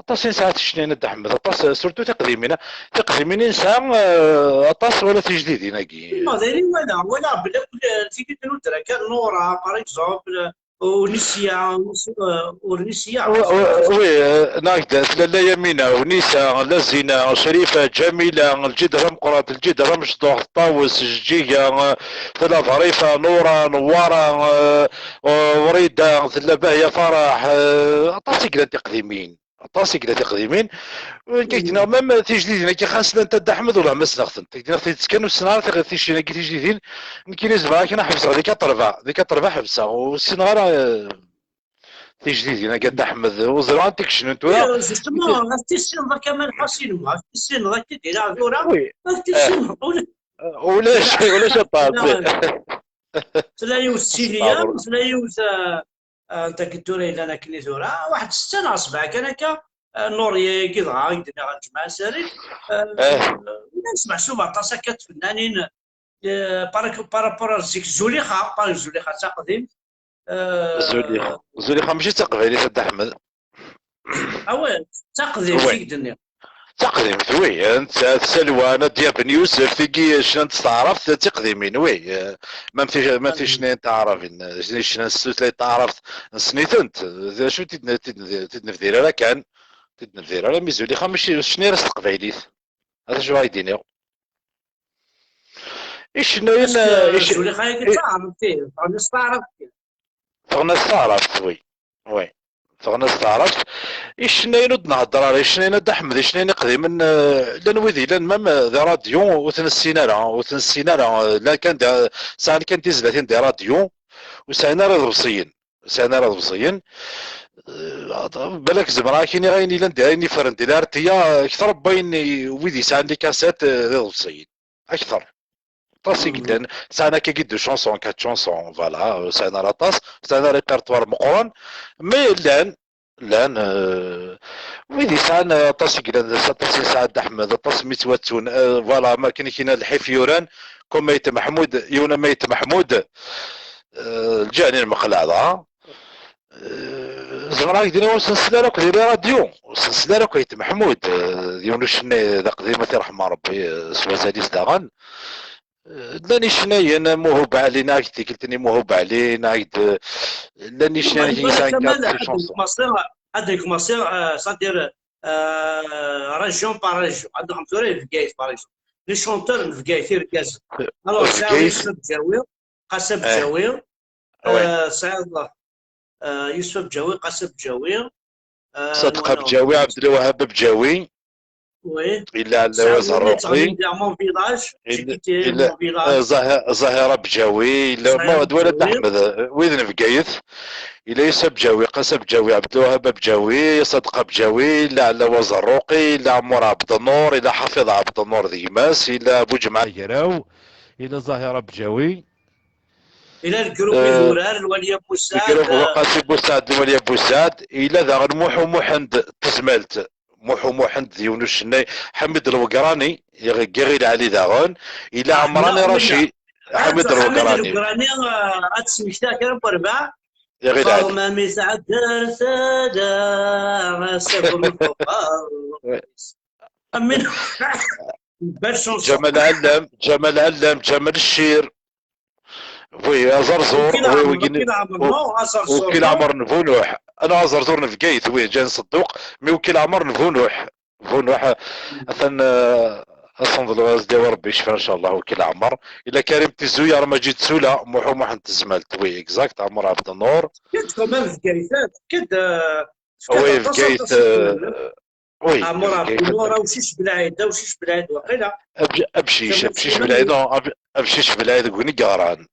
Aṭas i nesɛa ticennayin a Dda Ḥmed, aṭas, surtout tiqdimin. Tiqdimin i nesɛa, eh, aṭas wala tijdidin-agi. Ma d ayen i walaɣ, walaɣ belli akk, eh, tigi d-nuder akka, Nora, par exemple, Unisya, Unis-, eh, Unisya. Oui, eh, neɣ d tella la Yamina, Unisa, la Zina, Crifa, Ǧamila, Lǧida Tameqqrant, Lǧida Tamecṭuḥt, Ṭawes, Jeǧǧiga, eh, tella Ḍrifa, Nura, Newwara, eh, eh, Wrida, tella Bahya Faraḥ, eh, aṭas i yellan tiqdimin. Aṭas i yellan tiqdimin. Nekk ak-d-nniɣ, même tijdidin-agi, xas llant a Dda Ḥmed, ula ma ssneɣ-tent. Ak-d-nniɣ tidet kan, ur ssineɣ ara tiɣ-, ticcin-agi tijdidin. Nekkini zemreɣ akken ad ḥebseɣ di quatre-vingts, di quatre-vingts ḥebseɣ, ur ssineɣ ara, eh, tijdidin-agi a Dda Ḥmed. Ur ẓriɣ anta i icennun tura. Eh, justement, ad tissineḍ a Kamal Ḥasin, ma ad tissineḍ akka d-ilaɣ tura, oui, ad tissineḍ. Ulac, ulac aṭas. Tella yiwet Silya, tella yiwet, eh, eh, anta tura yellan akken i tura, waḥed setta neɣ sebɛa kan akka, eh, Nuriya-agi dɣa i d-nniɣ a Lǧemɛa Sarid, eh, llant meḥsub aṭas akka tfennanin, eh, par, par rapport ar zik, Zulixa, par Zulixa d taqdimt, eh, Zulixa, Zulixa mačči d taqbaylit a Dda Ḥmed. Awal, d taqdimt i k-d-nniɣ. D taqdimt, oui. Nettat, Salwa, Nadia Ben Yusef, tigi cnant s taɛrabt, d tiqdimin, oui. Eh, même ti-, même ticnayin taɛrabin, eh, cnan s tutlayt taɛrabt, nessen-itent. D acu tid-, tid-, tid-nebdir ara kan? Tid-nebdir ara, mi Zulixa mačči, ur tecni ara s teqbaylit. Ad acu ara k-d-iniɣ? Icennayen, eh, ic-, Zulixa-agi d taɛrabt, ih, ffɣen s taɛrabt. Ffɣen s taɛrabt, oui. Oui. Ffɣen s taɛrabt. Icennayen ur d-nhedder ara, icennayen a Dda Ḥmed, icennayen iqdimen, eh, llan wid yellan même, eh, di radyu, ur ten-nessin ara, ur ten-nessin ara, eh, llan kan di, sɛan kan tizlatin di radyu, ur sɛin ara iḍebsiyen. Sɛan ara iḍebsiyen. Eh, balak zemreɣ ad k-iniɣ ayen yellan di, ayen yeffren di l'artiya, akter n wayen i, wid yesɛan les cassettes, eh, d iḍebsiyen. Akter. Aṭas i yellan. Sɛan akka-agi deux chansons, quatre chansons, voilà, ur sɛin ara aṭas, sɛan répertoire meqqren, mais llan, llan, eh, wid yesɛan aṭas i yellan, aṭas i yesɛa Dda Ḥmed, aṭas mi ttwattun, eh, voilà, am akken i k-yenna lḥif yuran, comme Ayt Meḥmud, yiwen am Ayt Meḥmud, eh, lǧahni lmeqleɛ dɣa. Eh, zemreɣ ad k-d-iniɣ ur s-nsel ara akk di les radios, ur s-nsel ara akk Ayt Meḥmud, eh, d yiwen ucennay d aqdim, ad t-iṛḥem Ṛebbi, eh, s wazal-is daɣen. Eh, llan icennayen, eh, Muhub Ɛli, neɣ tikkelt-nni Muhub Ɛli, neɣ d, eh, llan icennayen i yesɛan quatre chansons. Ad commencer, c'est-à-dire, euh, région par région. Ad nruḥ tura i Bgayet, par exemple. Les chanteurs n Bgayet, irgazen. Alors, sɛiɣ Yusef Bǧawi, Qasi Bǧawi, euh, sɛiɣ, euh, Yusef Bǧawi, Qasi Bǧawi, euh, Sadeq Bǧawi, Abdelwahab Bǧawi. Oui. Illa Ɛella Wazerruqi. J'ai quitté mon village. Illa, eh, Zahi-, Zahira Bǧawi, illa Mawed Walad Ḥmed, eh, wid n Bgayet. Illa Yusef Bǧawi, Qasi Bǧawi, Abdelwahab Bǧawi, Sadeq Bǧawi, illa Ɛella Wazerruqi, illa Ɛmur Ɛebdennur, illa Ḥafiḍ Ɛebdennur d gma-s, illa Buǧemɛa Agraw, illa Zahira Bǧawi. Illa lgrup, eh, idurar, Lwali Abu Saɛd, lgrup, eh, Qasi Busaɛd, Lwali Abu Saɛd, illa daɣen Muḥu Muḥend Tezmalt. Muḥu Muḥend d yiwen ucennay, Ḥamid Lwegrani, Giɣil Ɛli daɣen, illa Ɛemrani Raci, Ḥamid Lwegrani. Lwegrani, eh, ad tesmekta kra n werbaɛ. Giɣil Ɛli. Faḍma mi tɛedder tala, asabu mi tḍeffer. Amin. Belle chanson. Ǧamal Ɛellam, Ǧamal Ɛellam, Ǧamal Ccir. Oui, Aẓerẓur, oui, Wkil Ɛmer, Wkil Ɛmer n Bunuḥ. Ana Aẓerẓur n Bgayet, oui, Ǧan Ṣedduq, mais Wkil Ɛmer n Bunuḥ. Bunuḥ, atan, eh, ad s-nḍlu, ad s-d-yawi Rebbi ccfa, ncallah, Wkil Ɛmer. Illa Karim Tizuyer, Maǧid Sula, Muḥu Muḥend Tezmalt, oui, exact, Ɛmer Ɛebdennur. Ked quand même Bgayet, ked, eh, oui, Bgayet, eh, Oui, Ɛmur Ɛebdennur, Awcic Belɛid, Awcic Belɛid, waqila. Abcic, Abcic Belɛid, non, Abcic Belɛid deg win i yeɣran.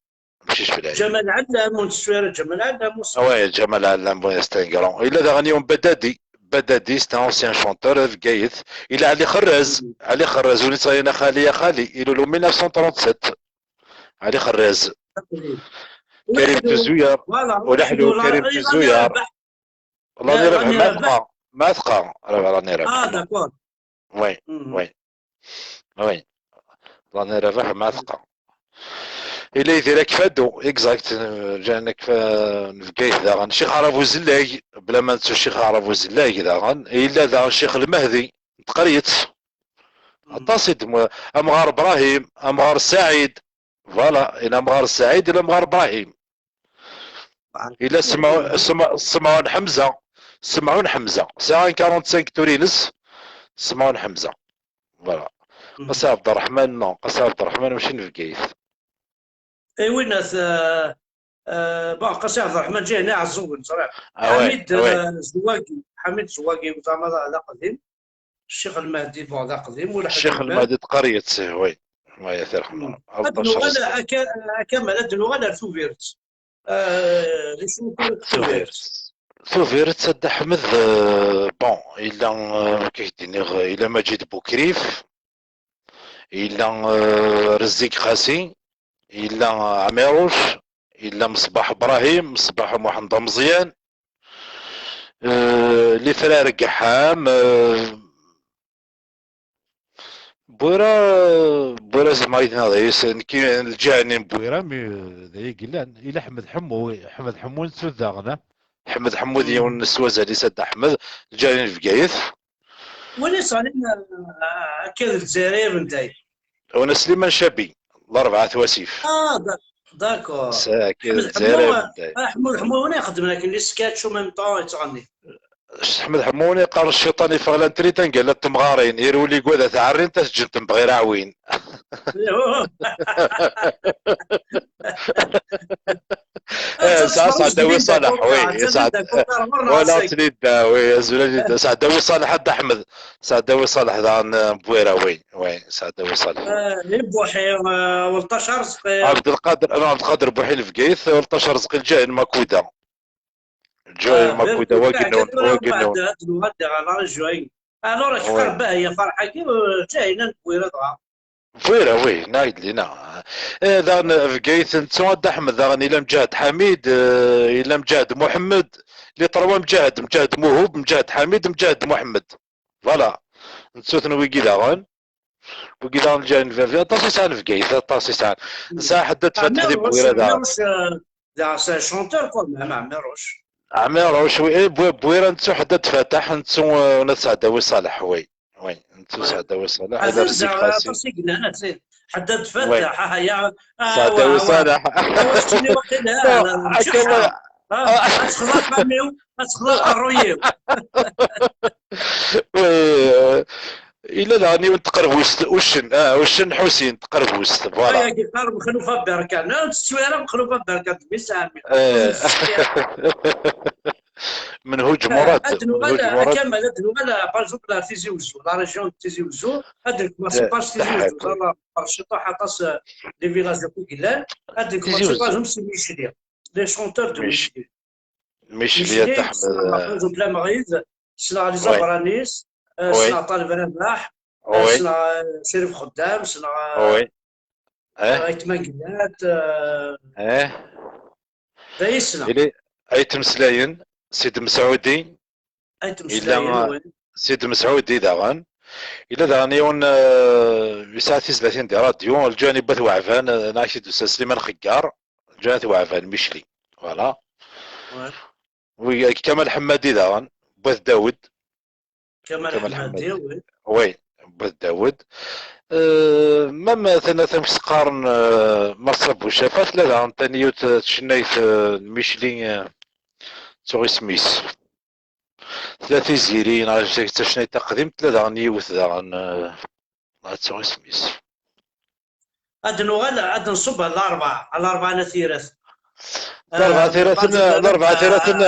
Abcic Belɛid. Ǧamal Ɛellam, ur nettu ara Ǧamal Ɛellam. Ah ouais, Ǧamal Ɛellam, bon, c'est un grand. Illa daɣen yiwen Badadi. Badadi, c'est un ancien chanteur de Bgayet. Illa Ɛli Xerraz. Ɛli Xerraz, ur nettɣayin a xali, a xali. Ilul en mille neuf cent trente-sept. Ɛli Xerraz. Karim Tizuyer. Ulaḥlu, Karim Tizuyer. Rani Rabaḥ, Maɛtqa. Maɛtqa, Rabaḥ, Rani Rabaḥ. Ah, d'accord. Oui, oui. Oui. Rani Rabaḥ, Maɛtqa. Illa Yidir Akfadu, exact, Ǧan Akfa-, n Bgayet daɣen. Ccix Ɛrab Uzellag, bla ma nettu Ccix Ɛrab Uzellag daɣen. Illa daɣen Ccix Lmehdi, n Tqeryet. Aṭas i d-, Amɣar Brahim, Amɣar Saɛid. Voilà, illa Amɣar Saɛid, illa Amɣar Brahim. Illa Semɛun, Semɛun Ḥemza. Semɛun Ḥemza. Sɛiɣ un quarante-cinq tours-ines. Semɛun Ḥemza. Voilà. Qasi Ɛebderreḥman, non. Qasi Ɛebderreḥman mačči n Bgayet. Eh, winna-t, eh, eh, bon, Qasi Ɛebderreḥman, ǧihin Iɛeẓẓugen, ẓriɣ. Ah ouais, Ḥamid, eh, Zewwagi. Ḥamid Zewwagi, zeɛma d, d aqdim. Ccix Lmehdi, bon, d aqdim, ur Ccix Lmehdi n Tqeryet, oui. Oui, a t-irḥem. Ad nuɣal akka, akka, ad nuɣal ar Tubiret. Eh, d acu Tubiret? Tubiret, a Dda Ḥmed, eh, bon, illa, eh, akka k-d-iniɣ, illa Maǧid Bukrif, illa, eh, Rezzig Xasi, illa Ɛmiruc, illa Meṣbaḥ Brahim, Meṣbaḥ Muḥend Ameẓyan, eh, les frères Gḥam, eh, Bwira, Bwira zeɛma yid-neɣ d ayes, nekki, lǧiha-nni n Bwira, mi d ay yellan, ila Ḥmed Ḥemmu, Ḥmed Ḥemmu nettu daɣen, ah. Ḥmed Ḥemmu d yiwen s wazal-is, a Dda Ḥmed, lǧiha-nni n Bgayet. Wali sɛin, ah, akka d Lezzayer n day. Wena Sliman Cabi, Larebɛa Twasif. Ah, da-, d'accord. Sa-, akka d Ḥmed Lezzayer Ḥemmu, n day. Ah, Ḥemmu, Ḥemmu, wena ixeddmen akken les sketchs en même temps yettɣenni. Ḥmed Ḥemmu, win yeqqaren cciṭan yeffeɣ la n trit, anga llant temɣarin, irwel igad a t-ɛerrin, ta teǧǧen-ten bɣir aɛwin. Eh, Sɛ-, Sɛdawi Ṣaleḥ, oui, Sɛd-, wala tlida, oui, azul a Lida. Sɛdawi Ṣaleḥ, a Dda Ḥmed. Sɛdawi Ṣaleḥ daɣen, eh, n Bwira, oui, oui, Sɛdawi Ṣaleḥ. Eh, Buḥi, eh, Welṭac Arezqi. Ɛebdelqader, eh, Ɛebdelqader Buḥi n Bgayet, Welṭac Arezqi, lǧiha n Makuda. Joy Makuda, wagi-nwen, wagi-nwen. Ad nuɣal diɣ ɣer la région-agi. Alors, ad k-qerbeɣ ya Ferḥ-agi, eh, Ǧahina n Bwira dɣa. Bwira, oui, naɣ-d lina. Eh, daɣen Bgayet, nettu a Dda Ḥmed, daɣen ila Mǧahed Ḥamid, eh, ila Mǧahed Muḥemmed, les trois Mǧahed, Mǧahed Muhub, Mǧahed Ḥamid, Mǧahed Muḥemmed. Voilà. Nettu-ten wigi daɣen. Wigi daɣen ǧan Bgayet, aṭas i sɛan Bgayet, aṭas i sɛan. Nesɛa Ḥaddad Fatḥ di Bwira daɣen. Amiruc, eh, d chanteur quand même, Amiruc. Amiruc, oui, eh, Bwi-, Bwira nettu Ḥaddad Fatḥ, nettu, eh, Nat Saɛdawi Ṣaleḥ, oui. Oui, nettu Saɛdawi Ṣaleḥ, ila Rziq Qasi. Aṭas i yellan, Ḥaddad Fatḥ, ah, ya, ah, Saɛdawi Ṣaleḥ. Awa, keččini waqila, ah, ad texḍa aqerruy-iw. Oui, eh, yella daɣen yiwen n tqerbust, uccen, ah, uccen Ḥusin, tqerbust, voilà. Ayagi qqaren Mexlufa Berkan. Ah, ur tettu ara Mexlufa Berkan, d mmi-s n ɛemmi. Eh. Menhuǧ Murad. Ad nuɣal, Menhuǧ Murad. Kamal, ad nuɣal, par exemple, ar Tizi Wezzu, la région de Tizi Wezzu, ad nkemm, eh, par Tizi Wezzu, ẓer, ɣer ciṭuḥ aṭas, eh, des villages akk i yellan, ad nkemm, par exemple, si Micli, les chanteurs de Micli. Micli, Micli, a Dda Ḥmed, ssneɣ, eh, par exemple, Amɣid, ssneɣ les Abranis, eh, ssneɣ Ṭaleb Rabaḥ, eh, ssneɣ, eh, Crif Xeddam, ssneɣ, eh, Ayt Mangellat, eh, d ay ssneɣ. Ili, Ayt Meslayen, Sidi Mesɛudi, Ayt Meslayen, ila Sidi Mesɛudi daɣen. Ila daɣen yiwen, eh, yesɛa tizlatin di radyu, Lǧuɛni n Wat Weɛban, eh, neɣ ak-t-id-tusa Sliman Xeggar, Lǧuɛni n Wat Weɛban, Micli. Voilà. Wi, Kamal Ḥemmadi daɣen, n Wat Dawed. Kamal Ḥemmadi, oui. Oui, n Wat Dawed. Euh, même tana tamekseqqaren, euh, Marsa Bucafa, tella daɣen tani yiwet, euh, tcennayt, euh, n Micli, euh, ttuɣ isem-is. Tella Tiziri, neɣ d tacennayt taqdimt, tella daɣen yiwet daɣen, euh, neɣ ttuɣ isem-is. Ad nuɣal, ad nṣubb ɣer Larebɛa, ɣer Larebɛa n At Yiraten. Larebɛa n At Yiraten, Larebɛa n At Yiraten.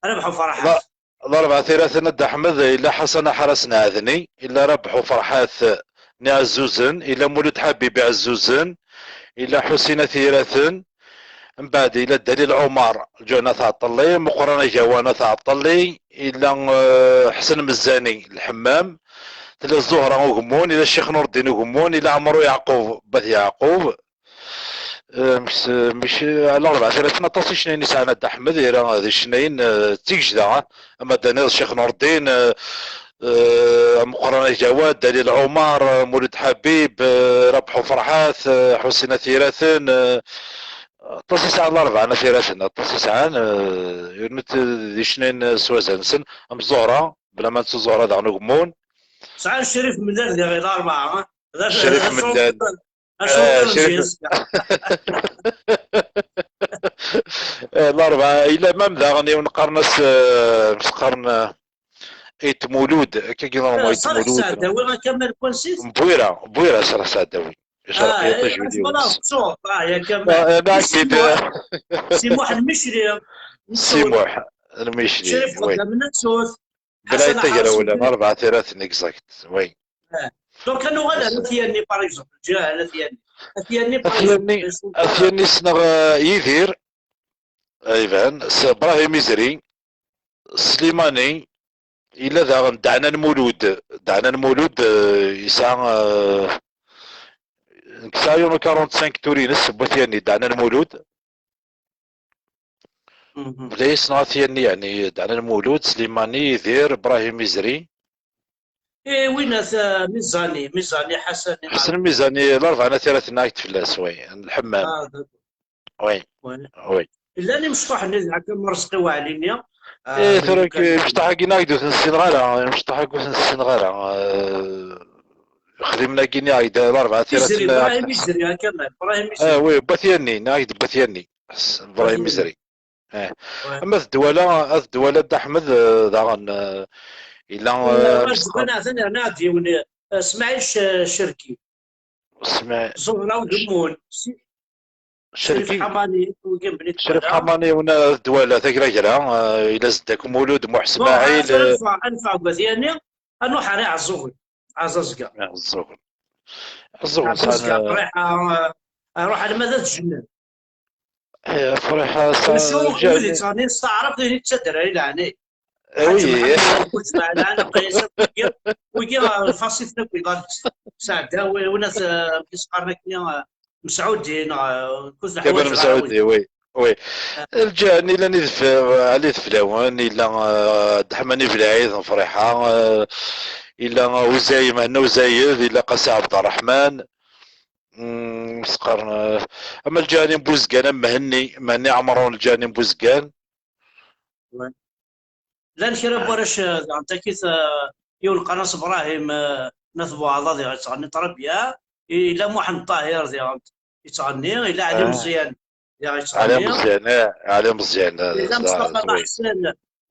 Rabeḥ Uferḥat. Larebɛa n At Yiraten, a Dda Ḥmed, yella Ḥasan Aḥras n Ɛedni, yella Rabeḥ Uferḥat n Iɛezzuzen, yella Mulud Ḥabib Iɛezzuzen, yella Ḥusin At Yiraten, mbeɛd yella Dalil Ɛumar, Lǧuɛni At Ɛeṭṭelli, Muqran Agawan At Ɛeṭṭelli, yella, eh, Ḥsen Mezzani, Lḥemmam, tella Zuhra Ugemmun, yella Ccix Nurdin Ugemmun, yella Ɛemru Yeɛqub, Bat Yeɛqub. Eh, mec-, mec-, ala Larebɛa n At Yiraten aṭas icennayen i sɛan a Dda Ḥmed, ira d icennayen, eh, d tigejda, ah. Ama d-tiniḍ Ccix Nurdin, eh, eh, Muqran Agawan, Dalil Ɛumar, eh, Mulud Ḥabib, eh, Rabeḥ Uferḥat, eh, Ḥusin At Yiraten, eh, aṭas i sɛan Larebɛa n At Yiraten, aṭas i sɛan, eh, yernu d icennayen, eh, s wazal-nsen, am Zuhra, bla ma nettu Zuhra daɣen Ugemmun. Sɛan Crif Mellal diɣ i Larebɛa, ah. Crif Mellal. Eh, Crif, eh, Larebɛa, yella mam daɣen yiwen qqaren-as, eh, qqaren, eh, Ayt Mulud, akka i qqaren, Ayt Mulud. Ṣaleḥ Saɛdawi, a Kamal, n wansi-t? N Bwira, n Bwira, Ṣaleḥ Saɛdawi. Icreq yiṭij wid-iw. Ah, ya Kamal. Si Muḥ n Micli. Si Muḥ n Micli, oui. Crif Xeddam n At Sut. Bla Ḥasan Aḥras, At Yiraten, Larebɛa n At Yiraten, exact, oui. Eh. Donc, ad nuɣal ar At Yanni, par exemple. Ǧǧiɣ ar At Yanni. At Yanni, par exemple, At Yanni ssneɣ, eh, Yidir, eh, iban, s Brahim Izri, Slimani, yella daɣen Daɛnan Mulud. Daɛnan Mulud, eh, yesɛa, eh, nekk sɛiɣ yiwen u quarante-cinq tour-ines n At Yanni, Daɛnan Mulud. Mhm. Bla yesneɣ At Yanni, yeɛni, Daɛnan Mulud, Slimani, Yidir, Brahim Izri. Eh, win at, eh, Mizani, Mizani Ḥasan. Ḥsen Mizani, Larebɛa n At Yiraten, neɣ fell-as, oui, n Lḥemmam. Ah, d'accord. Oui, oui. Llan imecṭuḥ-nni d Ɛakam Merẓeqi Waɛli-nni. Eh, tura imecṭuḥ-agi neɣ ur ten-ssineɣ ara, imecṭuḥ-agi ur ten-ssineɣ ara. Eh, xdimen-agi neɣ Larebɛa n At Yiraten. Izri, Brahim Izri, a Kamal, Brahim Izri. Eh, oui, Bat Yanni, neɣ Bat Yanni. Ibrahim Izri. Eh. Ama d Dwala, ad Dwala Dda Ḥmed, eh, daɣen, eh, yella, eh, Dwala atan yerna-d yiwen, eh, Smaɛil C-, Cerki. Smaɛil. Zuhra Ugemmun. Cerki. Crif Ḥamani, wigi n Bni Dwala. Cerki Ḥamani, yiwen ad Dwala, tagragra, eh, yella Zeddak Mulud, Muḥ Smaɛil, eh. Anfa, anfa deg At Yanni, ad nruḥ ar Iɛeẓẓugen. Ɛazazga. Ɛazazga. Ɛazazga, eh, ṭriḥa, eh, ruḥ alma d At Jennad. Eh, Friḥa, sa-, acu wid yettɣennin s taɛrabt, ihi d taderra i leɛnay. Ḥaǧ Mḥemmed, Kuc Meɛlan, Qayas, akk wigi, wigi, lfaṣit akk iḍan. Sɛedda, wi-, win at, eh, amek i s-qqaren akkenni, eh, Mesɛudi, neɣ, eh, Kuc Kamal Leḥwaǧ Mesɛudi, wi, wi. Ah. Lǧiran yellan i def-, Ali Deflawen, yella, eh, Dda Ḥemani Belɛid n Friḥa, eh, yella Uzay, Mhenni Uzayed, yella Qasi Ɛebderreḥman, mm, s-qqaren, eh, ama lǧiran n Buzgan, am Mhenni, Mhenni Ɛemrun, lǧiran n Buzgan. Llan kra n warrac, eh, daɣen takit, eh, yiwen qqaren-as Brahim, eh, n At Buɛḍa, diɣ yettɣenni ṭṭrabya, yella Muḥend Ṭahir, diɣ yettɣenni, yella Ɛli Meẓyan, diɣ yettɣenni. Ɛli Meẓyan, eh, Ɛli Meẓyan, eh, yella Mustafa Ṭaḥsen,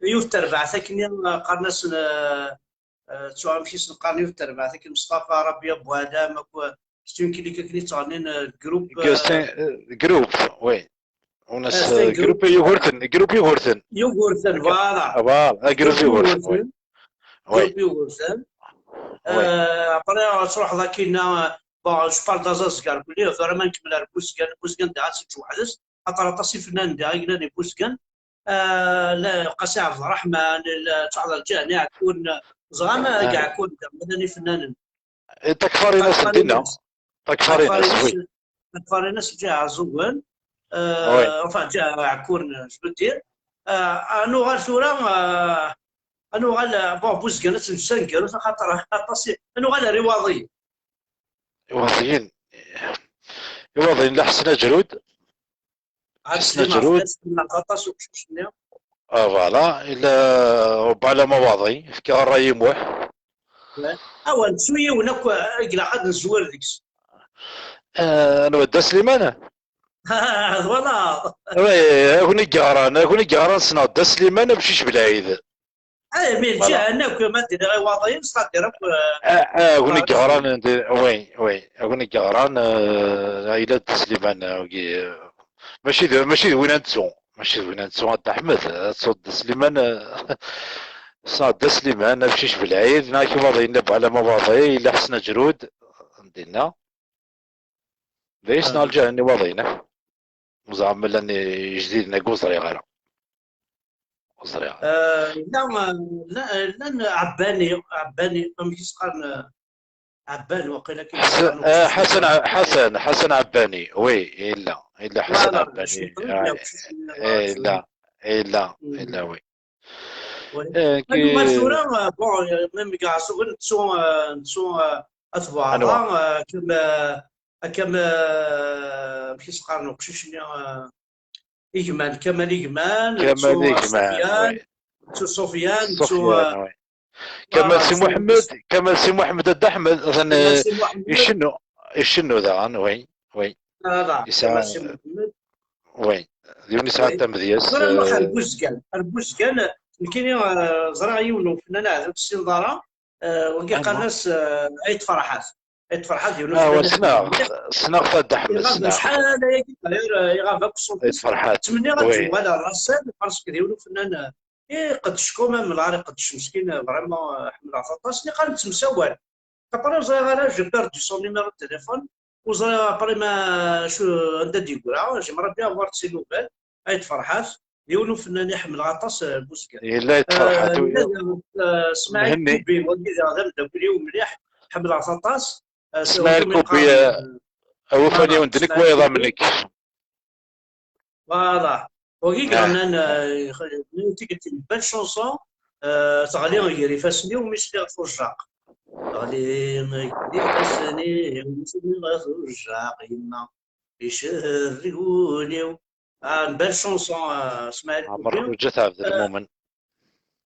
yiwet terbaɛt akkenni, eh, qqaren-asen, eh, eh, ttuɣ amek i sen-qqaren yiwet terbaɛt akken, Mustafa, Rabia Buɛlam, akk, eh, c'est une clique akken i ttɣennin, eh, groupe, eh, groupe, oui. Unas, eh, groupe Yugurten, groupe Yugurten. Yugurten, voilà. Ah, voilà, ah, groupe Yugurten, oui. Groupe Yugurten. Oui. Eh, après, truḥeḍ akkin, eh, bon, je parle d'Azazgar, belli tura ma nkemmel ar Buzgan, Buzgan diɣ ad teǧǧ weḥd-s, axaṭer aṭas ifennanen diɣ i yellan i Buzgan. Eh, la, Qasi Ɛebderreḥman, la, Ṭaher Lǧahni, Ɛekkuren, ẓran, eh, Ɛekkuren diɣ, llan ifennanen. Eh, Takfarinas n dinna. Takfarinas, oui. Takfarinas, Ǧaɛzugen. Euh, enfin, Ǧa-, Ɛekkuren, je veux dire. Euh, ad nuɣal tura, euh, ad nuɣal, euh, bon, Buzgan ad tt-nessangerut, axaṭer aṭas i, ad nuɣal ar Iwaḍiyen. Iwaḍiyen. Iwaḍiyen, la Ḥsen Aǧrud. Ḥsen Aǧrud. Aṭas uqcic-nni. Ah, voilà. Ila Rebɛa Lamawaḍi, fkiɣ ṛṛay i Muḥ. Awer nettu yiwen akk, eh, i ilaq ad nezwir deg-s. Eh, anwa, Dda Sliman? Voilà. Oui, a wen i yeɣran, a wen i yeɣran ssneɣ Dda Sliman, amcic Belɛid. Eh, mi lǧihan akk, ma d-iniɣ Iwaḍiyen, c'est-à-dire akk, eh, a wen i yeɣran, oui, oui, a wen i yeɣran, eh, Ɛila Dda Sliman, eh, wagi, eh, mačči d, mačči d win ad nettu, mačči d win ad nettu, a Dda Ḥmed, ad tettuḍ Dda Sliman, eh, ssneɣ Dda Sliman, amcic Belɛid, neɣ Iwaḍiyen, Rebɛa Lamawaḍi, yella Ḥsen Aǧrud, dinna. D ayen ssneɣ lǧiran n Iwaḍiyen, ah. Ur ẓriɣ ma llan ijdiden-agi, ur ẓriɣ ara. Ur ẓriɣ ara. Eh, llan, eh, llan, llan Ɛebbani, Ɛebbani, amek i s-qqaren, eh, Ɛebban, waqila kan Ḥasan, eh, Ḥasan Ɛ-, Ḥasan, Ḥasan Ɛebbani, oui, yella, yella Ḥasan Ɛebbani. Voilà, eh, yella, yella, yella, oui. Ad nuɣal tura, eh, bon, eh, même Iɛeẓẓugen, nettu, eh, nettu, eh, At Buɛḍa, eh, kem, eh, akem, eh, amek i s-qqaren uqcic-nni, eh, Igman, Kamal Igman, Kamal Igman, Sufyan, oui. Nettu Sufyan, nettu, Sufyan, eh, oui. Kamal Si Muḥemmed, Kamal Si Muḥemmed, a Dda Ḥmed, atan, eh, icennu, icennu daɣen, oui, oui. Yesɛa, Kamal Si Muḥemmed. Oui, d yiwen yesɛan tamedyazt. Ẓriɣ, eh, ar Buzgan, ar Buzgan, nekkini, eh, ẓriɣ yiwen n ufennan aɛduk ur t-tessineḍ ara, eh, wagi qqaren-as, eh, Ayt Ferḥat. Ayt Ferḥat d yiwen n ufennan. Ssneɣ, ssneɣ-t a Dda Ḥmed, ssneɣ. Iɣab acḥal ayagi, d'ailleurs, eh, iɣab akk ṣṣut-is. Ayt Ferḥat. Ttmenniɣ ad yuɣal ar Rassel, parce que d yiwen n ufennan, eh, iqeddec quand même, lɛar iqeddec meskin, eh, vraiment, eh, ḥemmleɣ-t aṭas. Niqal nettemsawal. Après, ur ẓriɣ ara, j'ai perdu son numéro de téléphone. Ur ẓriɣ après ma, acu, anda d-yeggra. J'aimerais bien avoir de ses nouvelles. Ayt Ferḥat, d yiwen n ufennan i ḥemmleɣ aṭas, eh, Buzgan. Yella Ayt Ferḥat, eh, yella, eh, Smaɛil Kubi, wagi d ameddakel-iw mliḥ, ḥemmleɣ-t aṭas. Eh, Smaɛil Kubi, eh, awufan-iw d nekk wayeḍ am nekk. Voilà. Wagi yeɣnan, euh, une belle chanson, euh, teɣli gar ifassen-iw mi sliɣ tujjaq. Teɣli gar ifassen-iw mi sliɣ tujjaq, yemma icerreg wul-iw. Ah, une belle chanson, euh, Smaɛil Kubi. Ɛmer Xuǧa Ɛebdelmumen.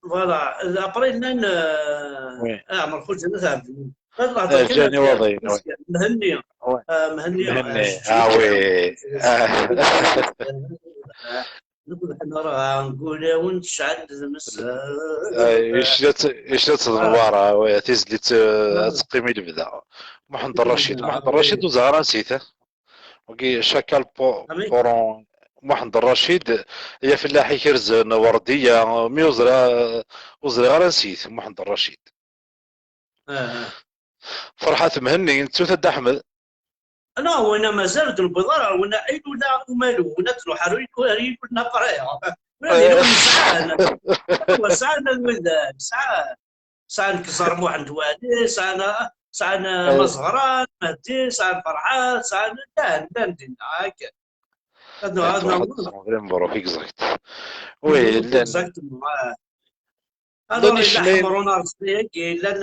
Voilà, après llan, euh, Ɛmer Xuǧa n At Ɛebdelmumen. Ad nehder kan ɣef Mhenni. Ah, Mhenni, ah, oui. Nekk d ḥemmleɣ ngulawen tecɛel d msel. Icla-tt, icla-tt d Newwara, oui, tizlit, euh, ad teqqim i lebda. Muḥend Racid, Muḥend Racid ur ẓriɣ ara ansi-t. Wagi, Chacal po-, Poron, Muḥend Racid, ya fellaḥ ikerzen, Werdiya, mi ur ẓriɣ, ur ẓriɣ ara ansi-t, Muḥend Racid. Ferḥat Mhenni, nettu-t a Dda Ḥmed. Ala, winna mazal ur d-newwiḍ ara, winna ilul umalu, winna ad nruḥ ar ilul, ar ilul n après. Winna d ilul sɛan. Wa sɛan wid, sɛan, sɛan Kẓer Muḥend Wali, sɛan, sɛan Maẓɣran, Mehdi, sɛan Ferḥat, sɛan, llan, llan dinna, akka. Ad nruḥ, ad nruḥ. Vraiment, مبروك, exact. Oui, llan. Exactement, ah. Alors, yella Ḥemrun Arezqi-agi, llan,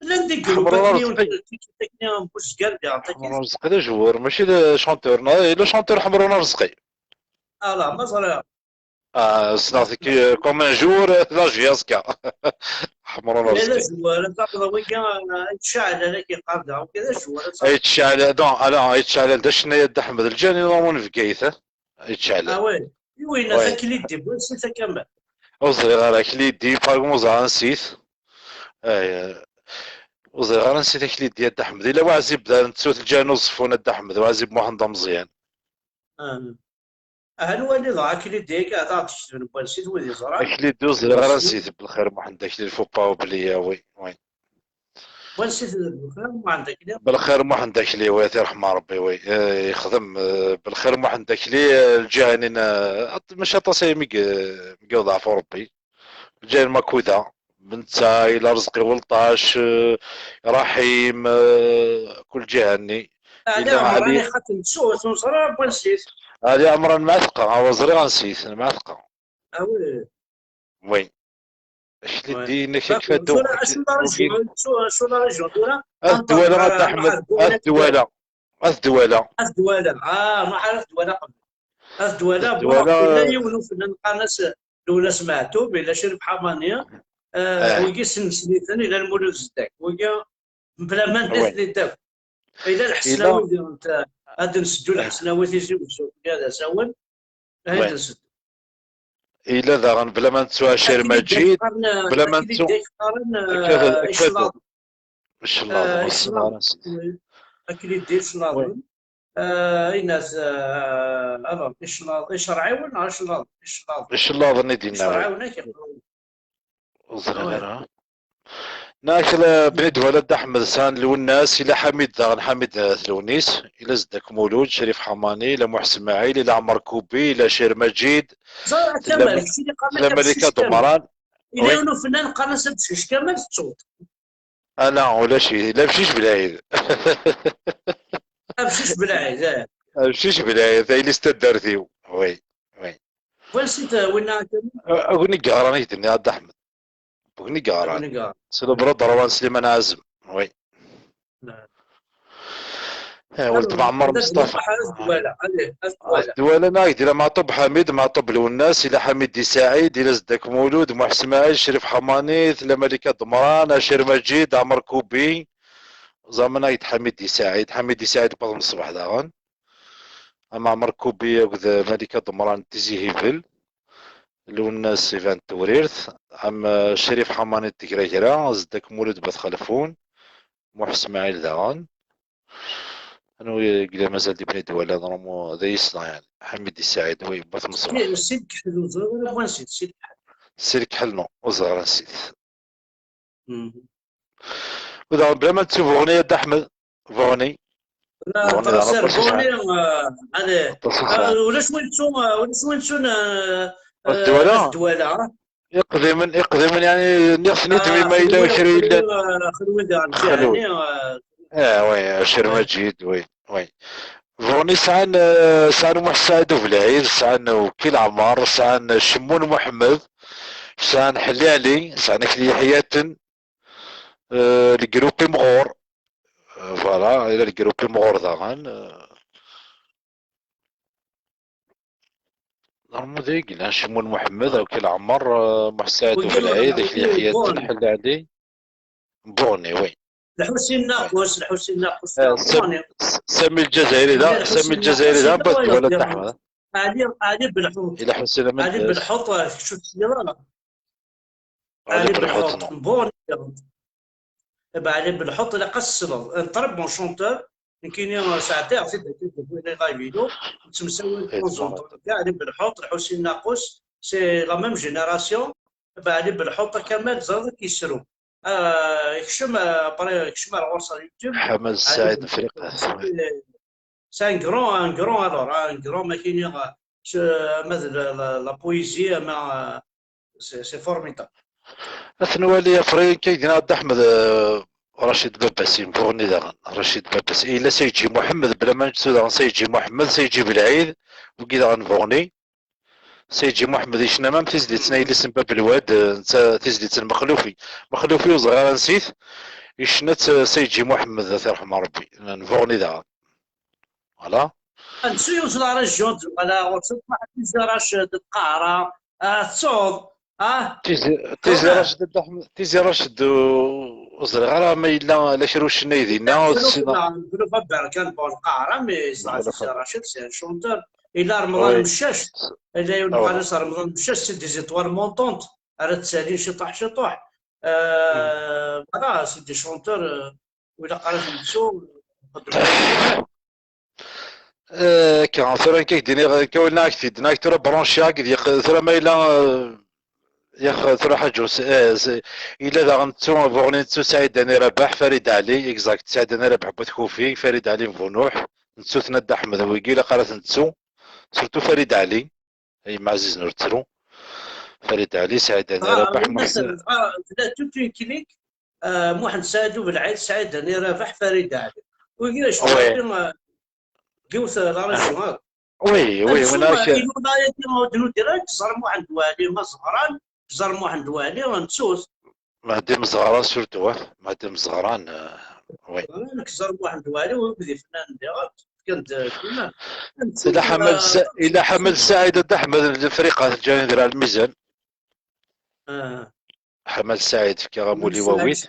llan des groupes-agi, Ḥemrun Arezqi. Tekni n Buzgan, diɣen, Ḥemrun Arezqi d ajwur, mačči d chanteur, neɣ yella chanteur Ḥemrun Arezqi? Ala, ma ẓriɣ. Ah, ssneɣ-t comme un jour, la J S K. Ḥemrun Arezqi. Yella d ajwur, ad tafeḍ wigi, ah, Ayt Caɛlal, ad k-yeqqar daɣ, wigi d ajwur, ad tafeḍ. Ayt Caɛlal, non, ala, Ayt Caɛlal d acennay n Dda Ḥmed Lǧani, ḍamun Bgayet, eh? Ayt Caɛlal. Ah, oui. I winna, oui. Taklidi, bu ansi-t a Kamal? Ur ẓriɣ ara, Aklidi, par exemple, ur ẓriɣ ansi-t. Ay, ur ẓriɣ ara ansi-t Aklidi, a Dda Ḥmed. Yella waɛzib da, nettu-t Lǧani Uẓeffun, a Dda Ḥmed, waɛzib Muḥend Ameẓyan. Ah. Aha nwali dɣa Aklidi, akka ad aɣ-d-ketben n wansi-t wid yeẓran. Aklidi ur ẓriɣ ara ansi-t, Belxir Muḥend Akli, faut pas oublier, ah oui, oui. Wansi-t Belxir Muḥend Akli? Belxir Muḥend Akli, oui, ad t-yerḥem Rebbi, oui. Eh, yexdem, eh, Belxir Muḥend Akli, eh, lǧiha-nni, eh, at-, mačči aṭas aya mi ye-, mi yeḍɛef Rebbi. Lǧiha n Makuda, netta, yella Rezqi Welṭac, eh, Raḥim, eh, kul lǧiha-nni. Ali Ɛemran, Ali. Ixatem s-, s-, neẓra n wansi-t. Ali Ɛemran Mɛatqa, awa ẓriɣ ansi-t, Mɛatqa. Ah, oui. Oui. Aklidi, oui. Nekk, d'accord, kfadu, tura, acu la région, acu, acu la région, tura? Ad Dwala, a Dda Ḥmed, ad Dwala. Ad Dwala. Ad Dwala. Ah, ma ḥara Dwala qbel. Ad Dwala, bon, yella yiwen ufennan qqaren-as Lewnas Meɛtub, yella Crif Ḥamani, eh, wigi ssnen-iten, yella Lmulud Zeddak. Wigi, mebla ma nitni akk. Yella Lḥesnawi, ad nseddu Lḥesnawi, Tizi Wezzu, d asawen. Ad nseddu. Yella daɣen bla ma nettu Ɛcir Maǧid, bla ma nettu. Iclaḍen. Iclaḍen, ur ssneɣ ara. Aklidi, iclaḍen. Oui. Euh, Inaz, euh, alors, iclaḍ-, icerɛiwen neɣ iclaḍ-, iclaḍ-, icellaḍen i d-yenna, oui. Icerɛiwen, ak-, ur ẓriɣ ara. Neɣ kra, Bni Dwala, Dda Ḥmed, sɛan Lwennas, ila Ḥamid daɣen, Ḥamid, eh, Lewnis, ila Zeddak Mulud, Crif Ḥamani, ila Muḥ Smaɛil, ila Ɛmer Kubi, ila Cir Maǧid, tella Kamal, Ma-, kečč i d-iqqaren tella Malika Kamal. Dumran. Ila yiwen ufennan qqaren-as Abcic Kamal, tettuḍ. Ala, ulac, ila Abcic Belɛid. Abcic Belɛid, eh. Abcic Belɛid, tayli s taddart-iw. Oui, oui. Wansi-t winna, Kamal? A-, agni yeɣran i k-d-nniɣ, a Dda Ḥmed. Agni yeɣran. Agni yeɣran. C'est le bras droit n Sliman Ɛazem. Oui. Naam. Eh, weltma Ɛmer Mustafa. Ad Dwala, allez, ad Dwala. Ad Dwala, neɣ dila Meɛtub Ḥamid, Meɛtub Lwennas, ila Ḥamid Di Saɛid, ila Zeddak Mulud, Muḥ Smaɛil, Crif Ḥamani, tella Malika Demran, Acir Maǧid, Ɛmer Kubi, ẓamen, neɣ Ḥamid Di Saɛid, Ḥamid Di Saɛid n Baḍ n Ṣṣbeḥ daɣen. Am Ɛmer Kubi akked Malika Demran n Tizi Hibel. Lwennas iban Tewrirt, am, eh, Crif Ḥamani n Tegragra, Zeddak Mulud n At Xelfun, Muḥ Smaɛil daɣen. Anwa i yella mazal di Bni Dwala, ḍrumu d ayisneɣ, yeɛni. Ḥamid Di Saɛid, oui, n At Mṣbeḥ. Si, si Lkeḥl, ur ẓriɣ ara n wansi-t, Si Lkeḥl. Si Lkeḥl, non, ur ẓriɣ ara ansi-t. Mhm. U daɣen, bla ma nettu Buɣni, a Dda Ḥmed, Buɣni. La, Buɣni d aṭas aṭas i Buɣni, sɛan. Eh, allez. Aṭas i sɛan. Eh, ulac win yettun, eh, ulac win yettun, eh, At Dwala? Eh, At Dwala. Iqdimen, iqdimen, yeɛni, nniɣ-ten-id, ah, mi ma yella xelwi, kra yellan. Eh, xelwi daɣen, xelwi. Yeɛni, eh, ah, oui, Acir Maǧid, oui, oui. Buɣni sɛan, eh, sɛan Muḥ Saɛid Ubelɛid, sɛan Wkil Ɛmer, sɛan Cemmun Muḥemmed, sɛan Ḥelli Ɛli, sɛan Akli Yeḥyaten, eh, le groupe imɣur. Eh, voilà, ila le groupe imɣur daɣen. Eh, Ḍrumu d ay yellan Cemmun Muḥemmed, Wkil Ɛmer, eh, Muḥ Saɛid Ubelɛid, Akli Yeḥyaten, Ḥelli Ɛli. Buɣni, oui. Lḥusin Naqus, Lḥusin Naqus, eh, Sam-, Buɣni. S-, Sami Lǧazayri da, Sami Lḥusin Lǧazayri da, Naqus, Bad Dwala Dda Ḥmed. Ali, Ali Belḥuṭ. Ila Ḥusin Amin. Ali Belḥuṭ, eh, kečč ur tesliḍ ara. Ali Belḥuṭ, Belḥuṭ, non. Buɣni. Eh ben, Ali Belḥuṭ, ilaq ad s-tesleḍ. Un très bon chanteur. Nekkini, eh, sɛeddayeɣ-t-id deg les live-inu. Nettemsawal de temps en temps. Ali Belḥuṭ, Lḥusin Naqus, c'est la même génération. Eh ben, Ali Belḥuṭ, a Kamal, teẓriḍ ad k-yessru. Ah, kcem, eh, après, kcem ar ɣur-s ar YouTube. Ḥamad Saɛid Afriqi. C'est un grand, un grand, alors, un grand, ma kini, euh, ma de la, la, la poésie, ma, euh, c'est c'est formidable. Ad t-nwali après, kayden Dda Ḥmed, euh, Racid Babbas, n Buɣni daɣen. Racid Babbas. Yella Sayǧi Muḥemmed, bla ma nettu daɣen Sayǧi Muḥemmed, Sayǧi Belɛid, wigi daɣen n Buɣni. Sayǧi Muḥemmed yecna même tizlit n yelli-s n Bab Lwad, euh, netta tizlit n Mexlufi. Mexlufi ur ẓriɣ ara ansi-t, yecna-tt, euh, Sayǧi Muḥemmed, ad t-irḥem Rebbi, n Buɣni daɣen. Voilà. Ansi ur ẓriɣ ara jjun, voilà, ur ẓriɣ ma ḥedd Tizi Racid, Lqahra, ah, tettuḍ, ah, Tizi Tizi Racid Dda Ḥmed, Tizi Racid u- ur ẓriɣ ara ma yella la kra ucennay dinna, ur ssineɣ. Mexlufi Berkan, bon, Lqahra, mais ẓriɣ Tizi Racid, c'est un chanteur. Yella Remḍan Meccac, yella yiwen uɣalas Remḍan Meccac, c'est des étoiles montantes, ara ttalin ciṭuḥ ciṭuḥ. Euh, voilà, c'est des chanteurs, euh, ur ilaq ara ad nettu, nxeddem ayen. Akka, tura nekk ak-d-iniɣ, akka wala ak-t-id-nniɣ, tura branchiɣ akked yeq-, tura ma yella, eh, yeq-, tura Ḥaǧus, eh, s-, yella daɣen nettu, Buɣni nettu Saɛid Ani Rabaḥ, Farid Ɛli, exact, Saɛid Ani Rabaḥ n Wat Kufi, Farid Ɛli n Bunuḥ, nettu-ten a Dda Ḥmed, wigi ilaq ara ten-nettu, surtout Farid Ɛli, ay yemma ɛzizen ur ttru, Farid Ɛli, Saɛid Ani Rabaḥ, Muḥsin. Tella toute une clique, euh, Muḥend Saɛid U Belɛid, Saɛid Ani Rabaḥ, Farid Ɛli. Wigi actaqi, euh, yiwet la région akk. Oui, oui, win akka. Ilula yagi ur d-nudira, Ẓer Muḥend Wali, ma Ẓebran, Ẓer Muḥend Wali, nettu-t. Mehdi Meẓɣran surtout, ah, Mehdi Meẓɣran, euh, oui. Nekk Ẓer Muḥend Wali, ur d ifennanen diɣen, fkan-d, euh, kul. Ila Ḥamal Sa-, ila Ḥamal Saɛid Dda Ḥmed n Lefriqa, Lǧayen d Lmizan. Ḥamal Saɛid, fkiɣ amulli wawit.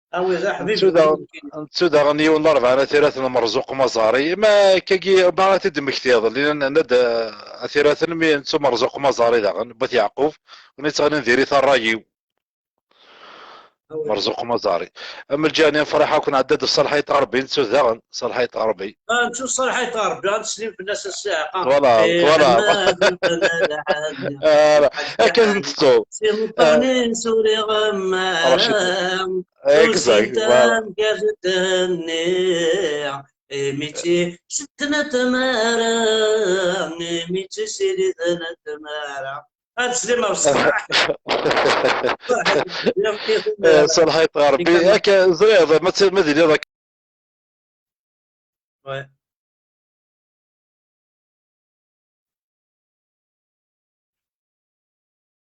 Nettu daɣen, nettu daɣen yiwen n Larebɛa n At Iraten, Merzuq Maẓari. Ma akkagi, ma ara t-id-temmektiḍ, lli nenna-d, eh, At Iraten, mi nettu Merzuq Maẓari daɣen, Wat Yeɛqub, win yettɣennin diri-t ṛṛay-iw. Merzuq Maẓari. Am lǧani n Friḥa, akk nɛedda-d Ṣṣalḥa Ayt Ɣerbi, nettu daɣen Ṣalḥa Ayt Ɣerbi. Ah, nettu Ṣalḥa Ayt Ɣerbi, ad neslim fell-as a Si Ɛqa. Voilà, voilà. Voilà. Akka i ten-tettu. Si Muṭṭani suriɣ amara. Exact, voilà. Imi tt-sitna tmara, imi tt-sitna tmara. Ad teslim ɣef ṣṣeḥ. Eh, Ṣalḥa Ayt Ɣerbi, akka ẓriɣ, ma tt-, ma d-iliḍ akka. Ouais.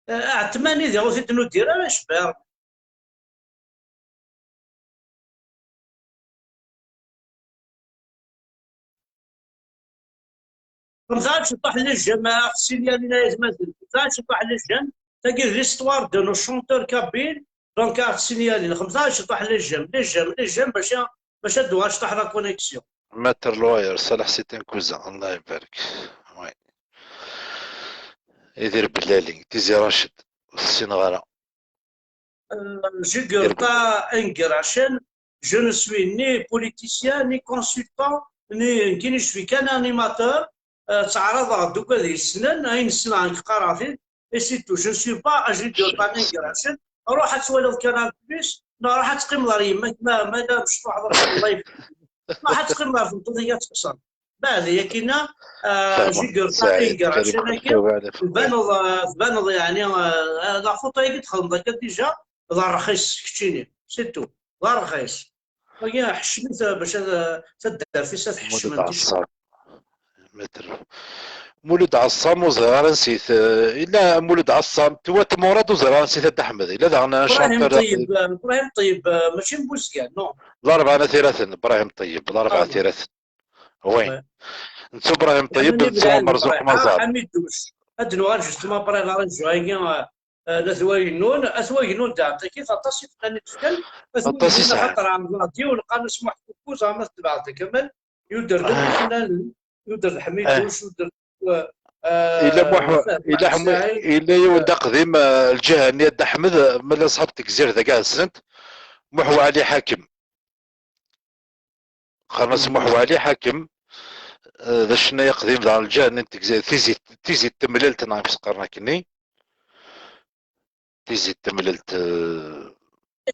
Eh, Ɛetman-i diɣ ur t-id-nuddir ara, cbiṛ. Xemsa ciṭuḥ n lejjem, a ɣ-ssinyalin ay atmaten. Xemsa ciṭuḥ n lejjem, tagi d l'histoire de nos chanteurs kabyles, donc a ɣ-ssinyalin. Xemsa ciṭuḥ n lejjem, lejjem, lejjem, bac a, bac ad d-tuɣal ciṭuḥ la connexion. Maître Loyer, Salah Sittin Cousin, Allah ibarek. Oui. Idir Bellali, Tizi Raced, ur t-ssineɣ ara. Euh, Jugurta Ingrachen, je ne suis ni politicien, ni consultant, ni, ni je suis qu'un animateur. Euh, ttɛaraḍeɣ-d akk ad yessnen, ayen ssneɣ nekk qqareɣ-t-id, et c'est tout. Je ne suis pas un Jugurta Ingrachen. Ruḥ ad twaliḍ Canal Plus, neɣ ruḥ ad teqqimeḍ ar yemma-k, ma, ma la mecṭuḥeḍ ɣef live. Ruḥ ad teqqimeḍ ar tmeṭṭut-ik ad teqṣer. Beɛd yakina, ah, Jugurta Ingrachen-agi, tbaneḍ, ah, tbaneḍ, yeɛni, ah, la photo-agi txedmeḍ akka déjà, d rxis keččini, c'est tout, d rxis. Wagi ḥeccem-it bac ad, taddart-is ad ḥeccmen. Mulud Ɛeṣṣam. Mulud Ɛeṣṣam ur ẓriɣ ara ansi-t. Eh, yella Mulud Ɛeṣṣam, Twat Murad ur ẓriɣ ara ansi-t, a Dda Ḥmed. Yella daɣen un chanteur. Ṭeyyeb, Ibrahim Ṭeyyeb, eh, mačči n Buzgan, non. Larebɛa n At Iraten, Ibrahim Ṭeyyeb, Larebɛa n At Iraten. Oui. Nettu Ibrahim Ṭeyyeb, nettu Merzuq Maẓar. Ḥamid Duc. Ad d-nuɣal justement après la région-agi, eh, eh, n At Wagennun. At Wagennun d aɛeṭṭa-k, aṭas i tqan i d-fkan. Aṭas i sɛan. Axaṭer ɛemmdeɣ-d yiwen, qqaren-as Muḥ Kuku, zeɛma tebɛeḍ-d Kamal. Yudder-d akk ifennanen, yudder-d Ḥmiduc, yudder-d, eh, yella Muḥ-, yella Ḥmi-, yella yiwen d aqdim, eh, lǧiha-nni, a Dda Ḥmed, eh, ma llan ṣṣḥab n Tegzirt dagi ɛessen-t, Muḥ Waɛli Ḥakem. Qqaren-as Muḥ Waɛli Ḥakem, eh, d acennay aqdim daɣen lǧiha-nni n Tegzirt, Tizi, Tizi n Temlilt neɣ amek s-qqaren akkenni. Tizi n Temlilt, eh,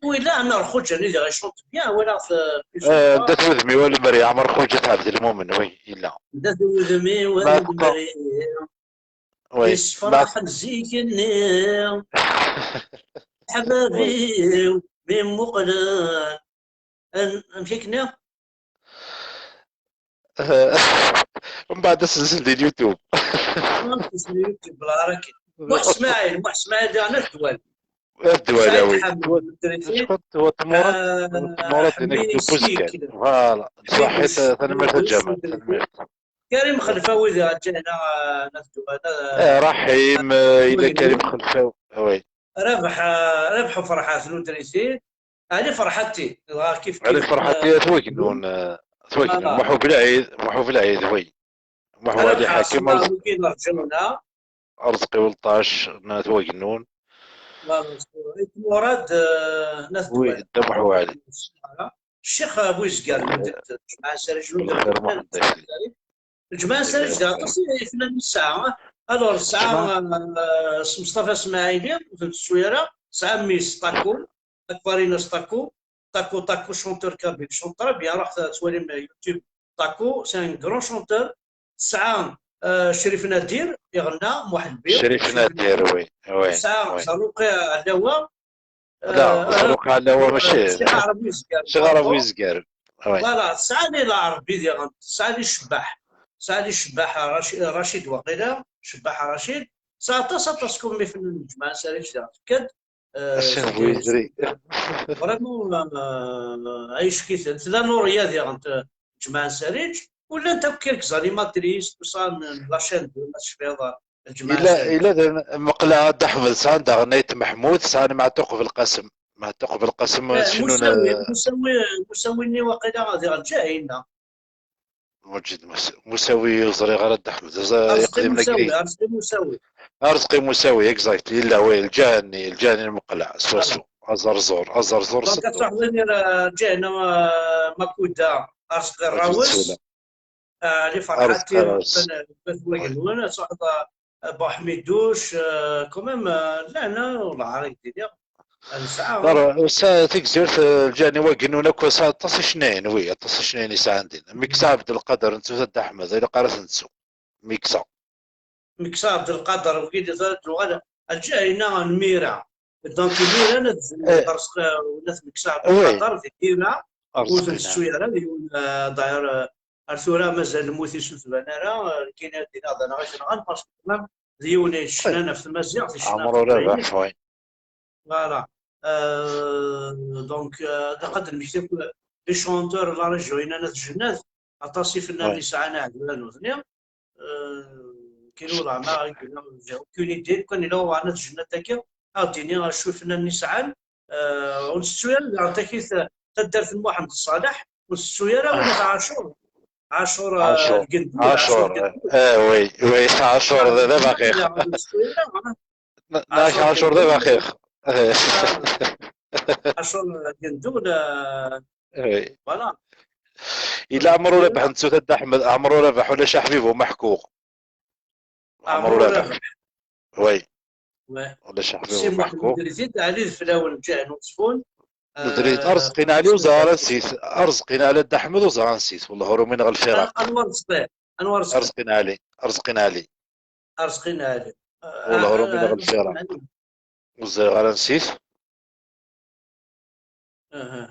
Oui, là, Ɛmer Xuǧa, nni diɣ, il chante bien, walaɣ-t, euh, plusieurs fois. Anda-t wudem-iw a lemmer Ɛmer Xuǧa, Tɛebd Lmumen, oui, yella. Anda-t wudem-iw a lemmer, oui, yessefraḥen zik-nni, ḥbab-iw, mi mmuqlen. Amek akken-nni? Mbeɛd asenzel di YouTube. Muḥ Smaɛil, Muḥ Smaɛil, diɣen At Dwala. At Dwala, oui. Tmurad, Buzgan. Voilà. Ṣaḥit, tanemmirt a Ǧamal, tanemmirt. Karim Xelfawi diɣen, At Dwala. Eh, Raḥim, yella Karim Xelfawi, oui. Rabeḥ, Rabeḥ Ferḥat, Nutrisite. Ali Ferḥati, dɣa kif kif. Ali Ferḥati, At Wagennun, At Wagennun, Muḥ Ubelɛid, Muḥ Ubelɛid, oui. Muḥ Wali Ḥakim, Arezqi Welṭac, n At Wagennun. Murad, n At Dwala. Dda Muḥ Wali. Ccix Buzgan, Ǧemɛa Sarij. Lǧemɛa Sarij d aṭas ifnan nesɛa. Alors, tesɛa, euh, s Mustafa Smaɛili, ur t-nettu ara, tesɛa mmi-s Taku, Akbarinas Taku, Taku, Taku, chanteur kabyle, chante très bien, ruḥ tettwalim YouTube, Taku, c'est un grand chanteur. Tesɛa, euh, Crif Nadir, iɣenna, Muḥ Lbir. Crif Nadir, oui, oui. Tesɛa Zerruqa Ɛlawa, Zerruqa Ɛlawa, mačči Ccix Ɛrab Wizgar. Ccix Ɛrab Wizgar. Voilà, tesɛa Ali Lɛerbi diɣen, tesɛa Ali Cebbaḥ. Tesɛa Ali Cebbaḥ, Racid, Racid waqila, Cebbaḥ Racid. Tesɛa aṭas, aṭas comme ifnan n Ǧemɛa Sarij diɣen. Tekka-d, euh, Asin bu yezri. Vraiment, euh, ay ckiten. Tella Nuṛiya diɣen, Ǧemɛa Sarij. U llant akk quelques animatrices, tout ça, n la chaîne de la tecfiḍ. Ila, ila d meqleɛ Dda Ḥmed, sɛan daɣen Ayt Meḥmud, sɛan Meɛtuq Belqasem. Meɛtuq Belqasem, eh, Musawi, Musawi, Musawi-nni waqila di Ǧahina. Muǧid Musawi, ur ẓriɣ ara Dda Ḥmed. Arezqi Musawi, Arezqi Musawi. Arezqi Musawi, exact. Yella, oui, lǧaha-nni, lǧaha-nni n meqleɛ, swaswa. Aẓerẓur, aẓerẓur. Donc, ad truḥeḍ imir, eh, Ǧahina, eh, Makuda, Arezqi Rawes. Ali Ferḥati, At Wagennun, ad truḥeḍ, Buḥmiduc, euh, quand même, euh, llan, euh, lɛar i k-d-iniɣ. Nesɛa. Sa Tigzirt, euh, lǧaha-nni Wagennun akk, sa aṭas icennayen, oui, aṭas icennayen i sɛan din. Miksa Ɛebdelqader, nettu Dda Ḥmed, ilaq ara t-nettu. Miksa. Miksa Ɛebdelqader, wigi d nuɣal, lǧaha-inna n Mira. Donc, imir ad tezmel Arezqi, euh, ula d Miksa Ɛebdelqader, di Mira, ur ten-tettu ara, d yiwen, euh, d'ailleurs, euh, ar tura mazal lmut-is ur tban ara, euh, nekkini ad d-iniɣ d aneɣ icenɣan, parce que quand même, d yiwen i yecnan ɣef tmaziɣt, yecnan ɣef teqbaylit. Voilà. Euh, donc, euh, ilaq ad d-nmekti akk les chanteurs n la région-inna n At Jennad, aṭas ifennanen i sɛan aɛdalan nutni. Euh, kien ur ɛma, j'ai aucune idée, lukan yella uɣan At Jennad-agi, ad d-yini acu ifennanen i sɛan. Euh, ur nettu ara daɣen takit, taddart n Muḥend Ṣaleḥ, ur tettu ara win At Ɛacur. Ɛacur, euh, Lgendu, Ɛacur, eh, oui, oui, Ɛacur d, d abaxiq. Ur nettu ara, hein. Nak Ɛacur d abaxiq. Ɛacur Lgendu, la, oui. Voilà. Ila Ɛmer Urabeḥ, nettu Dda Ḥmed, Ɛmer Urabeḥ, ulac aḥbib u maḥku. Ɛmer Urabeḥ. Oui. Ulac aḥbib u maḥku. Medrit, Ɛli d flawen, Ǧahen Uẓfun. Medrit, euh, Arezqi n Ɛli ur ẓer ara nsit. Arezqi n Ɛli Dda Ḥmed ur ẓer ara nsit. Wellah ur umineɣ lfiraq. Anwa Arezqi? Anwa Arezqi? Arezqi n Ɛli. Arezqi n Ɛli. Arezqi n Ɛli. Wellah ur umineɣ lfiraq. Ur ẓriɣ ara nsit. Aha.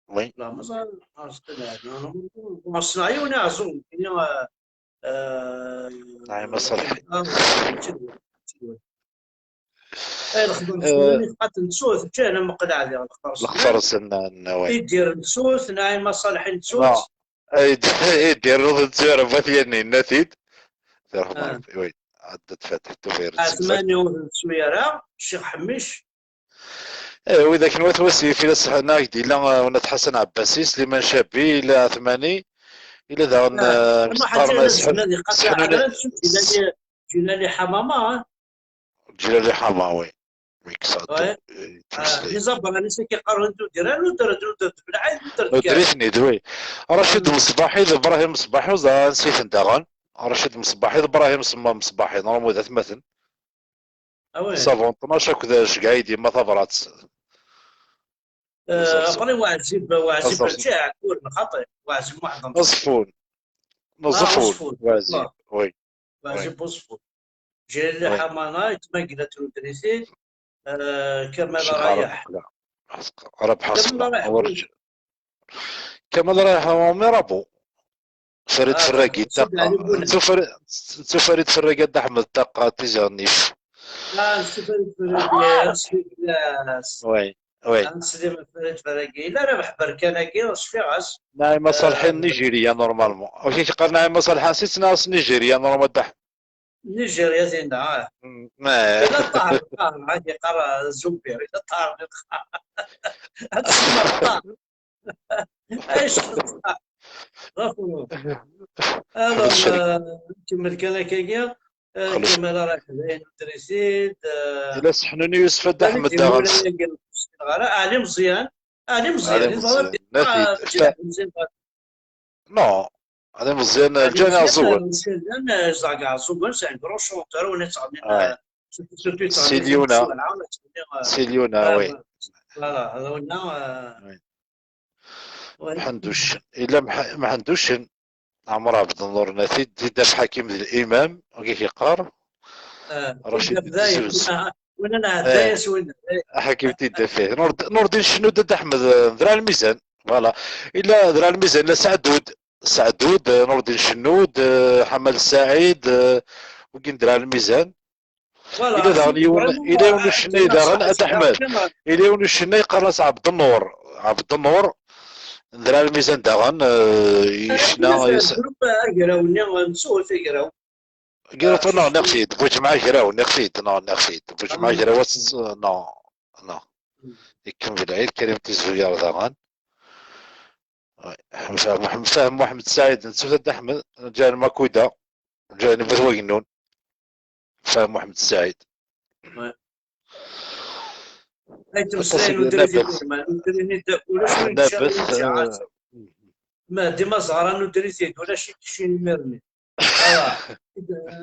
Oui. La, mazal Arezqi n Ɛli. Ur ssneɣ yiwen aɛeẓẓug, nekkini, euh, Naɛima Ṣaleḥ. Ay, lexdeṛ-nsen, ad nettu-t, ǧǧan ameqleɛ diɣ lexdeṛ-nsen. Lexdeṛ-nsen, oui. Idir nettu-t, Naɛima Ṣaleḥ nettu-tt. Idir ur nettu ara, bu At Yanni yenna-t-id. Terḥem Ṛebbi, oui. Ɛedda tfatiḥ Tubiret. Ɛetmani ur nettu ara, Ccix Ḥemmic. Eh, widak n wat wasif, ila Sḥana, ak-d-ila, eh, Unat Ḥasan Ɛebbasi, Sliman Cabi, ila Ɛetmani, ila daɣen, eh, Ǧilali, Ǧilali Ḥamama, eh? Ǧilali Ḥama, oui. Miksa, eh, les abranis-agi qqaren Nudra, Nudra, Nudra, Nudra, Nudra. Nudra-ten-id, oui. Racid Mṣbaḥi d Ibrahim Mṣbaḥi, ur ẓriɣ ansi-ten daɣen. Racid Mṣbaḥi d Ibrahim Mṣbaḥi, normalement d atmaten. Ah ouais. Savant tnac akked Cegɛid, yemma tabrat. Après, Waɛzib, Waɛzib Rǧiɛ, ur nxaṭi, Waɛzib Muḥend Ameṣri. Aẓeffun. Aẓeffun. Waɛzib, oui. Waɛzib Uẓeffun. Jalil Ḥamana, yetmagla Trudritin, Kamal Rayeḥ. Rabeḥ Kamal Rayeḥ, ur Kamal Rayeḥ, Mirabeau. Farid Ferragi, Ṭaqa. Nettu Farid Ferragi, Dda Ḥmed, Ṭaqa, Tizi Ɣennif. Ah, nettu Farid Ferragi, oui. Oui. Neslim Farid Ferragi. Yella Rabeḥ Berkan-agi, cfiɣ-as. Naɛima Ṣalḥi n Nijirya, normalement. Amek i k-qqar Naɛima Ṣalḥi, si ttnaɣ s Nijirya, normalement, Dda Ḥmed. Nijirya dinna, ah. Yella Ṭaher, Ṭaher, ɣad yeqqar Zumbir, yella Ṭaher. Ad tsemmeṛ Ṭaher. Ay, ccɣel Ṭaher. Ɣef Alors, nkemmel kan akkagi. Kamal Rayeḥ, dayen, Udrisid. Yella Seḥnuni Yusef, Dda Ḥmed, daɣen. Ɛli Meẓyan. Ɛli Meẓyan, Ɛli Meẓyan. Mačči d Ɛli Meẓyan. Non, Ɛli Meẓyan, Ɛli Meẓyan, Ɛeẓẓugen. Ɛli Meẓyan, c'est un grand chanteur, win yettɣennin, surtout yettɣennin Silyuna. Silyuna, oui. Voilà, hada winna. Mḥend Uccen. Yella Mḥend Uccen. Ɛmer Ɛebdennur, nna-t-id, Tidaf Ḥakim d limam, wagi k-yeqqar. Racid Tizi Wezzu. Win nɛedda-yas winna. Ḥakim Tidaf, ih. Nurdin Cennud, Dda Ḥmed, Dra Lmizan. Voilà. Illa Dra Lmizan, illa Saɛdud. Saɛdud, Nurdin Cennud, Ḥamal Saɛid, wigi n Dra Lmizan. Illa daɣen yiwen, illa yiwen ucennay daɣen, a Dda Ḥmed. Illa yiwen ucennay qqaren-as Ɛebdennur. Ɛebdennur, Dra Lmizan daɣen, yecna. Grupp agraw-nni, neswet agraw. Agraw, neɣ nniɣ-t-id, Bu Ǧemɛa Agraw, nniɣ-t-id, neɣ nniɣ-t-id. Bu Ǧemɛa Agraw, non, non. Ikemmel Ɛid Karim Tizuyaṛ daɣen. Ḥmed Fahem, Ḥmed Fahem, Muḥemmed Saɛid, nettu Dda Ḥmed, Ǧahel Makuda, Ǧahel Nbut Wagennun, Fahem Muḥemmed Saɛid. Ay ttmeslayen Udrisid, Nabet. Ulac win Nabet, yeččan, win yeččan. Ma dima ẓɣran Udrisid, ulac i yekcin imir-nni.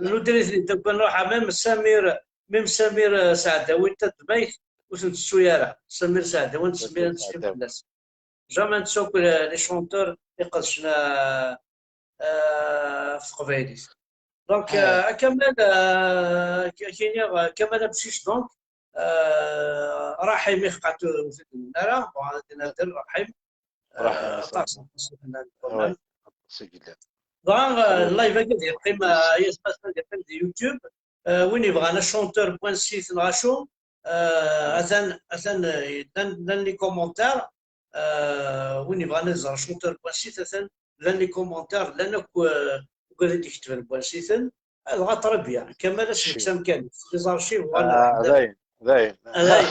Nudri-t-id akk, nruḥ, même Samir, même Samir, euh, Saɛdawi n Tadmayt, ur t-nettu ara. Samir Saɛdawi, nesmir ad nesli fell-as. Jamais nettu akk, euh, les chanteurs iqedcen, euh, euh, ɣef teqbaylit. Donc, euh, a Kamal, euh, ak-, ak-iniɣ, euh, Kamal Amcic, donc, euh, Raḥim, ixeqqeɛ-t ur t-id-nnin ara, bon, ad nader Raḥim. Raḥim, euh, aṭas, aṭas i llan. Dɣa, euh, live-agi ad yeqqim, euh, ay atmaten, ad yeqqim di YouTube. Euh, win yebɣan achanteur n wansi-t neɣ acu, euh, atan, atan, euh, llan, llan les commentaires. Euh, win yebɣan ad iẓer achanteur n wansi-t, atan llan les commentaires, llan akk, euh, ugad i d-iketben n wansi-ten. Ah, dɣa très bien. Kamal, ad s-nekkes amkan. Les archives, voilà. Ah, dayen, dayen. Ah, dayen.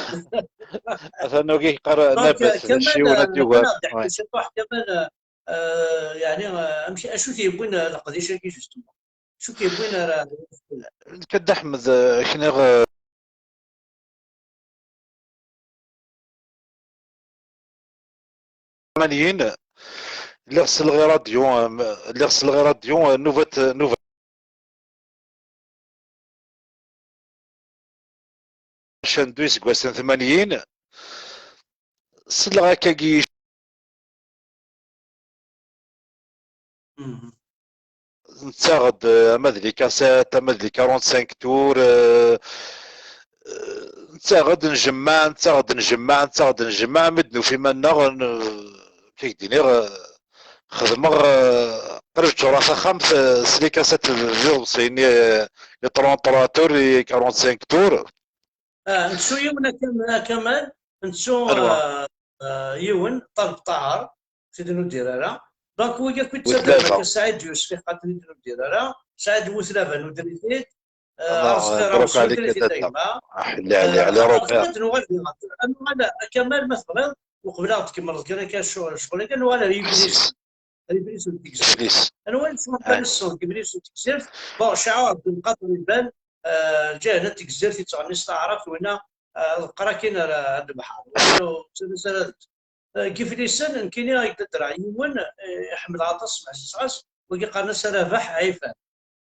Atan wagi yeqqar Nabet, d aciwen ad d-yugar. Kamal, euh, Kamal, euh, yeɛni, euh, amek, acu t-yewwin, euh, leqdic-agi, justement? Acu t-yewwin ar, ar... Nekk, a Dda Ḥmed, euh, kniɣ, euh, tmanyin, lliɣ selleɣ i radyu, euh, lliɣ selleɣ i radyu, euh, Nnubat, Nnubat. Can du iseggasen tmanyin, selleɣ akkagi. Nettaɣ-d, euh, ama d les cassettes, ama d les quarante-cinq tours, euh, euh, nettaɣ-d, njemmeɛ, nettaɣ-d, njemmeɛ, nettaɣ-d, njemmeɛ, mi d-nufi iman-nneɣ, n-, kif d-iniɣ, euh, xedmeɣ, euh, qrib ččureɣ taxxamt, euh, s les cassettes d iḍebsiyen, euh, les trente-trois tours, les quarante-cinq tours. Ah, nettu yiwen a Kam-, a Kamal, nettu, euh, euh, yiwen, Ṭaleb Ṭaher, ur t-id-nuddir ara. Donc, wigi akk i d-ttaddren akka, Saɛid Yusef, iḥqaten ur t-id-nuddir ara. Saɛid Wutlaba, nudri-t-id. Euh, Arezqi Ramus, nudri-t-id a gma. Ɛli, Ɛli, euh, Ɛli Robert. Ad nuɣal di, ad nuɣal a Kamal, ma tebɣiḍ, uqbel ad tkemmleḍ kan akka ccɣel-agi, ad nuɣal ar Yiblis. Ad Yiblis n Tegzirt. Anwa i yesɛan tanessuɣ deg Yiblis n Tegzirt? Bon, Caɛu Ɛebdelqader iban, euh, lǧahla n Tegzirt yettɣenni s taɛrabt, winna, euh, d qqrakin ar, ar lebḥer. Winna ur ttalas ara d-, euh, deg Yiflisen, nekkini ad ak-d-ddreɣ yiwen, euh, iḥemmel aṭas, smeɛsiseɣ-as, wagi qqaren-as Rabaḥ Ɛifan.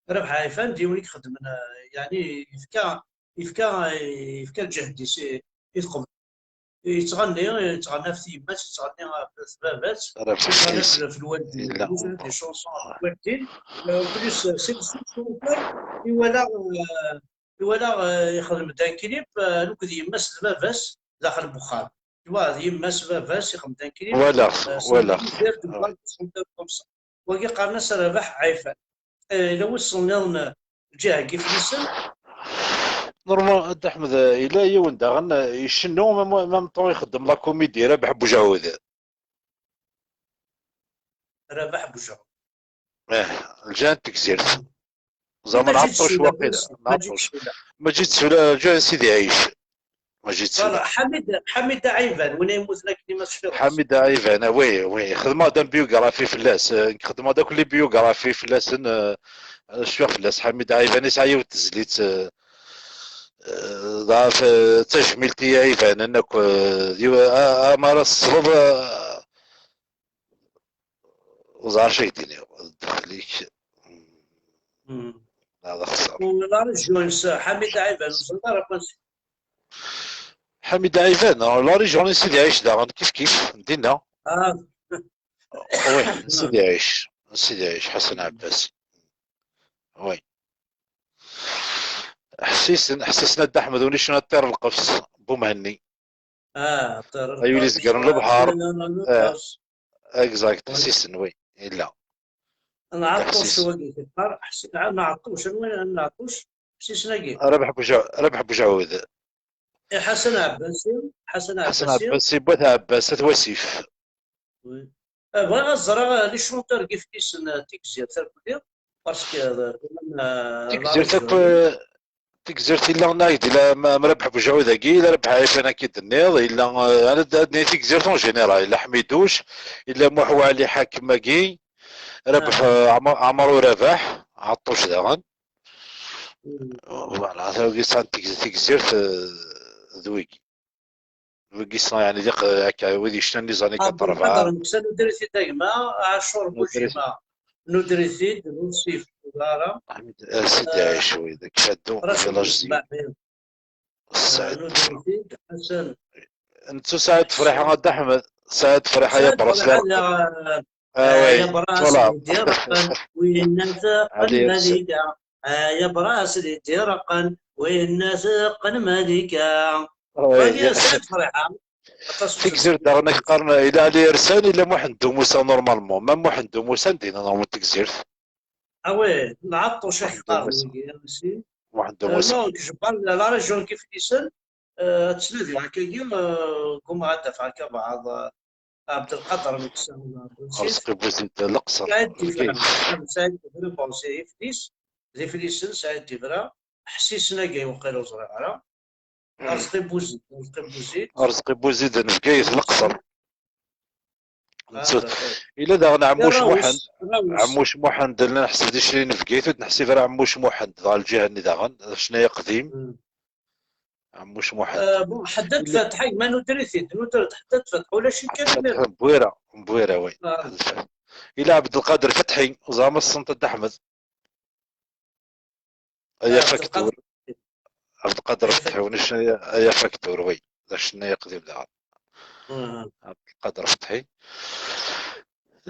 Rabaḥ Ɛifan d yiwen i ixeddmen, euh, yeɛni yefka, yefka, yefka lǧehd-is i, i tqebla. yettɣenni, yettɣenni ɣef tyemmat, yettɣenni ɣef baba-s, yettɣenni ɣef lwaldin. Des chansons ɣef lwaldin. En plus, c'est le seul chanteur i walaɣ, euh, i walaɣ, euh, ixdem-d un clip, euh, akked yemma-s d baba-s daxel n wexxam. Tu vois, d yemma-s, baba-s, ixdem-d un clip. Walaɣ, euh, walaɣ. Wagi qqaren-as Rabaḥ Ɛifan. Eh, yella wissen nniḍen, eh, lǧiha n Yiflisen? Normal, a Dda Ḥmed, eh, yella yiwen daɣen, eh, icennu, même, même temps ixeddem la comédie, Rabaḥ Bujɛud. Rabaḥ Bujɛud. Eh, lǧiha n Tegzirt. Zama nɛeṭṭuc waqila, nɛeṭṭuc. Maǧid Sula, lǧiha n Sidi Ɛic. Maǧid Sula. Ḥamid, Ḥamid Ɛiban, win yemmuten akken ma tecfiḍ. Ḥamid Ɛiban, ah, oui, oui. Xedmeɣ-d un biographie fell-as. Eh, xedmeɣ-d akk les biographies fell-asen, eh, cfiɣ fell-as. Ḥamid Ɛiban yesɛa yiwet tezlit, eh, eh, ɣef, eh, tajmilt i Ɛibanen akk, eh, d yiw-, a-, a-, amar ad tesleḍ, eh, ur ẓriɣ acu ay d-iniɣ. Ddexl-ik. Hmm. Ad axṣer. La région-ines, Ḥamid Ɛiban, ur ẓriɣ ara. Ḥamid Ɛiban, la région n Sidi Ɛic daɣen, kif kif, dinna. Ah. Oui, Sidi Ɛic, Sidi Ɛic, Ḥasan Ɛebbas. Oui. Ḥsisen, ḥsisen a Dda Ḥmed, ur nicna ṭṭir lqefs, Bumhenni. Ah, ṭṭir lqefs. Ay win izegren lebḥer. Ah, exact, ḥsisen, oui, yella. Nɛeṭṭuc wagi, teqqar, ḥsisen, nɛeṭṭuc, anwa nɛeṭṭuc? Ḥsisen-agi. Rabaḥ Bujaw-, Rabaḥ Bujaud. Eh, Ḥasan Ɛebbasi, Ḥasan Ɛebbasi. Ḥasan Ɛebbasi, Wat Ɛebbas, At Wasif. Oui. Eh, bɣiɣ ad ẓreɣ, eh, les chanteurs n Yiflisen, eh, Tigzirt akk-nni, parce que, eh, quand même, eh, Tigzirt akk, eh, Tigzirt yella nag-d, yella ma-, ma Rabaḥ Bujaud-agi, yella Rabaḥ Ɛifan akka i d-tenniḍ, yella, eh, ad, ad nini Tigzirt en général, yella Ḥmiduc, yella Muḥ Waɛli Ḥakem-agi, Rabaḥ, eh, Ɛmer, Ɛmer Urabaḥ, Ɛeṭṭuc daɣen. Voilà, tagi sɛan Tig-, Tigzirt, eh, d wigi. Wigi sɛan, yeɛni, diq, akka, wid yecnan les années quatre-vingts. Abdelqader Meksa, Nudrit-id a gma, Ɛacur Bujima, Nudrit-id, Lusif Ugara. Ḥmed, eh, Sidi Ɛic, wi, d Kfaddu, Racid Belajzi. Ismaɛil. Saɛid. Eh, Nudrit-id, Ḥasan. Nettu Saɛid Friḥa, a Dda Ḥmed. Saɛid Friḥa, ya Bras, Friḥa, la. Ah, oui, ya Bras, voilà. Di Ṛeqqen, winna teqqen Malika. Ah, ya Bras, di Ṛeqqen, winna teqqen Malika. Ah, oui. Wagi, Saɛid Friḥa. Aṭas n Tigzirt daɣen, ak qqaren, ila Ali Ersan, ila Muḥend U Musa, normalement. Ma Muḥend U Musa, ndina, normalement, Tigzirt. Ah, oui, Ɛeṭṭuc, ak qqaren, wigi, aussi. Muḥend U Musa. Euh, non, je parle de la région n Yiflisen, euh, ad ttnadiɣ akkagi, euh, gummaɣ ad d-afeɣ akka baɛḍ, euh, Ɛebdelqader Meksa, Rrezqi Buzid, Leqṣer, Saɛid Divra, Bgayet. Saɛid Divra, bon, c'est Iflis, d Iflisen, Saɛid Divra, Ḥsisen-agi, waqila ur ẓriɣ ara. Hmm. Rrezqi Buzid, Rrezqi Buzid. Rrezqi Buzid n Bgayet, Leqṣer. Ah, d'accord. Ila daɣen Ɛemmuc Muḥend. Rawes. Ɛemmuc Muḥend, la neḥseb d icli n Bgayet, ur d-neḥsib ara Ɛemmuc Muḥend, dɣa lǧiha-nni daɣen, d acennay aqdim. Hmm. Ɛemmuc Muḥend. Euh, bon, Ḥeddad Fatḥi, ma Nudrit-id, Nudrit, Ḥeddad Fatḥi, ulac-it kan imir. Mbwira, Mbwira, oui. Ah. Ila Ɛebdelqader Fatḥi, ẓer ma tessneḍ a Dda Ḥmed. Aya Faktur. Ɛebdelqader Fatḥi, ulac aya, aya Faktur, oui. D acennay aqdim daɣen. Ah. Ɛebdelqader Fatḥi.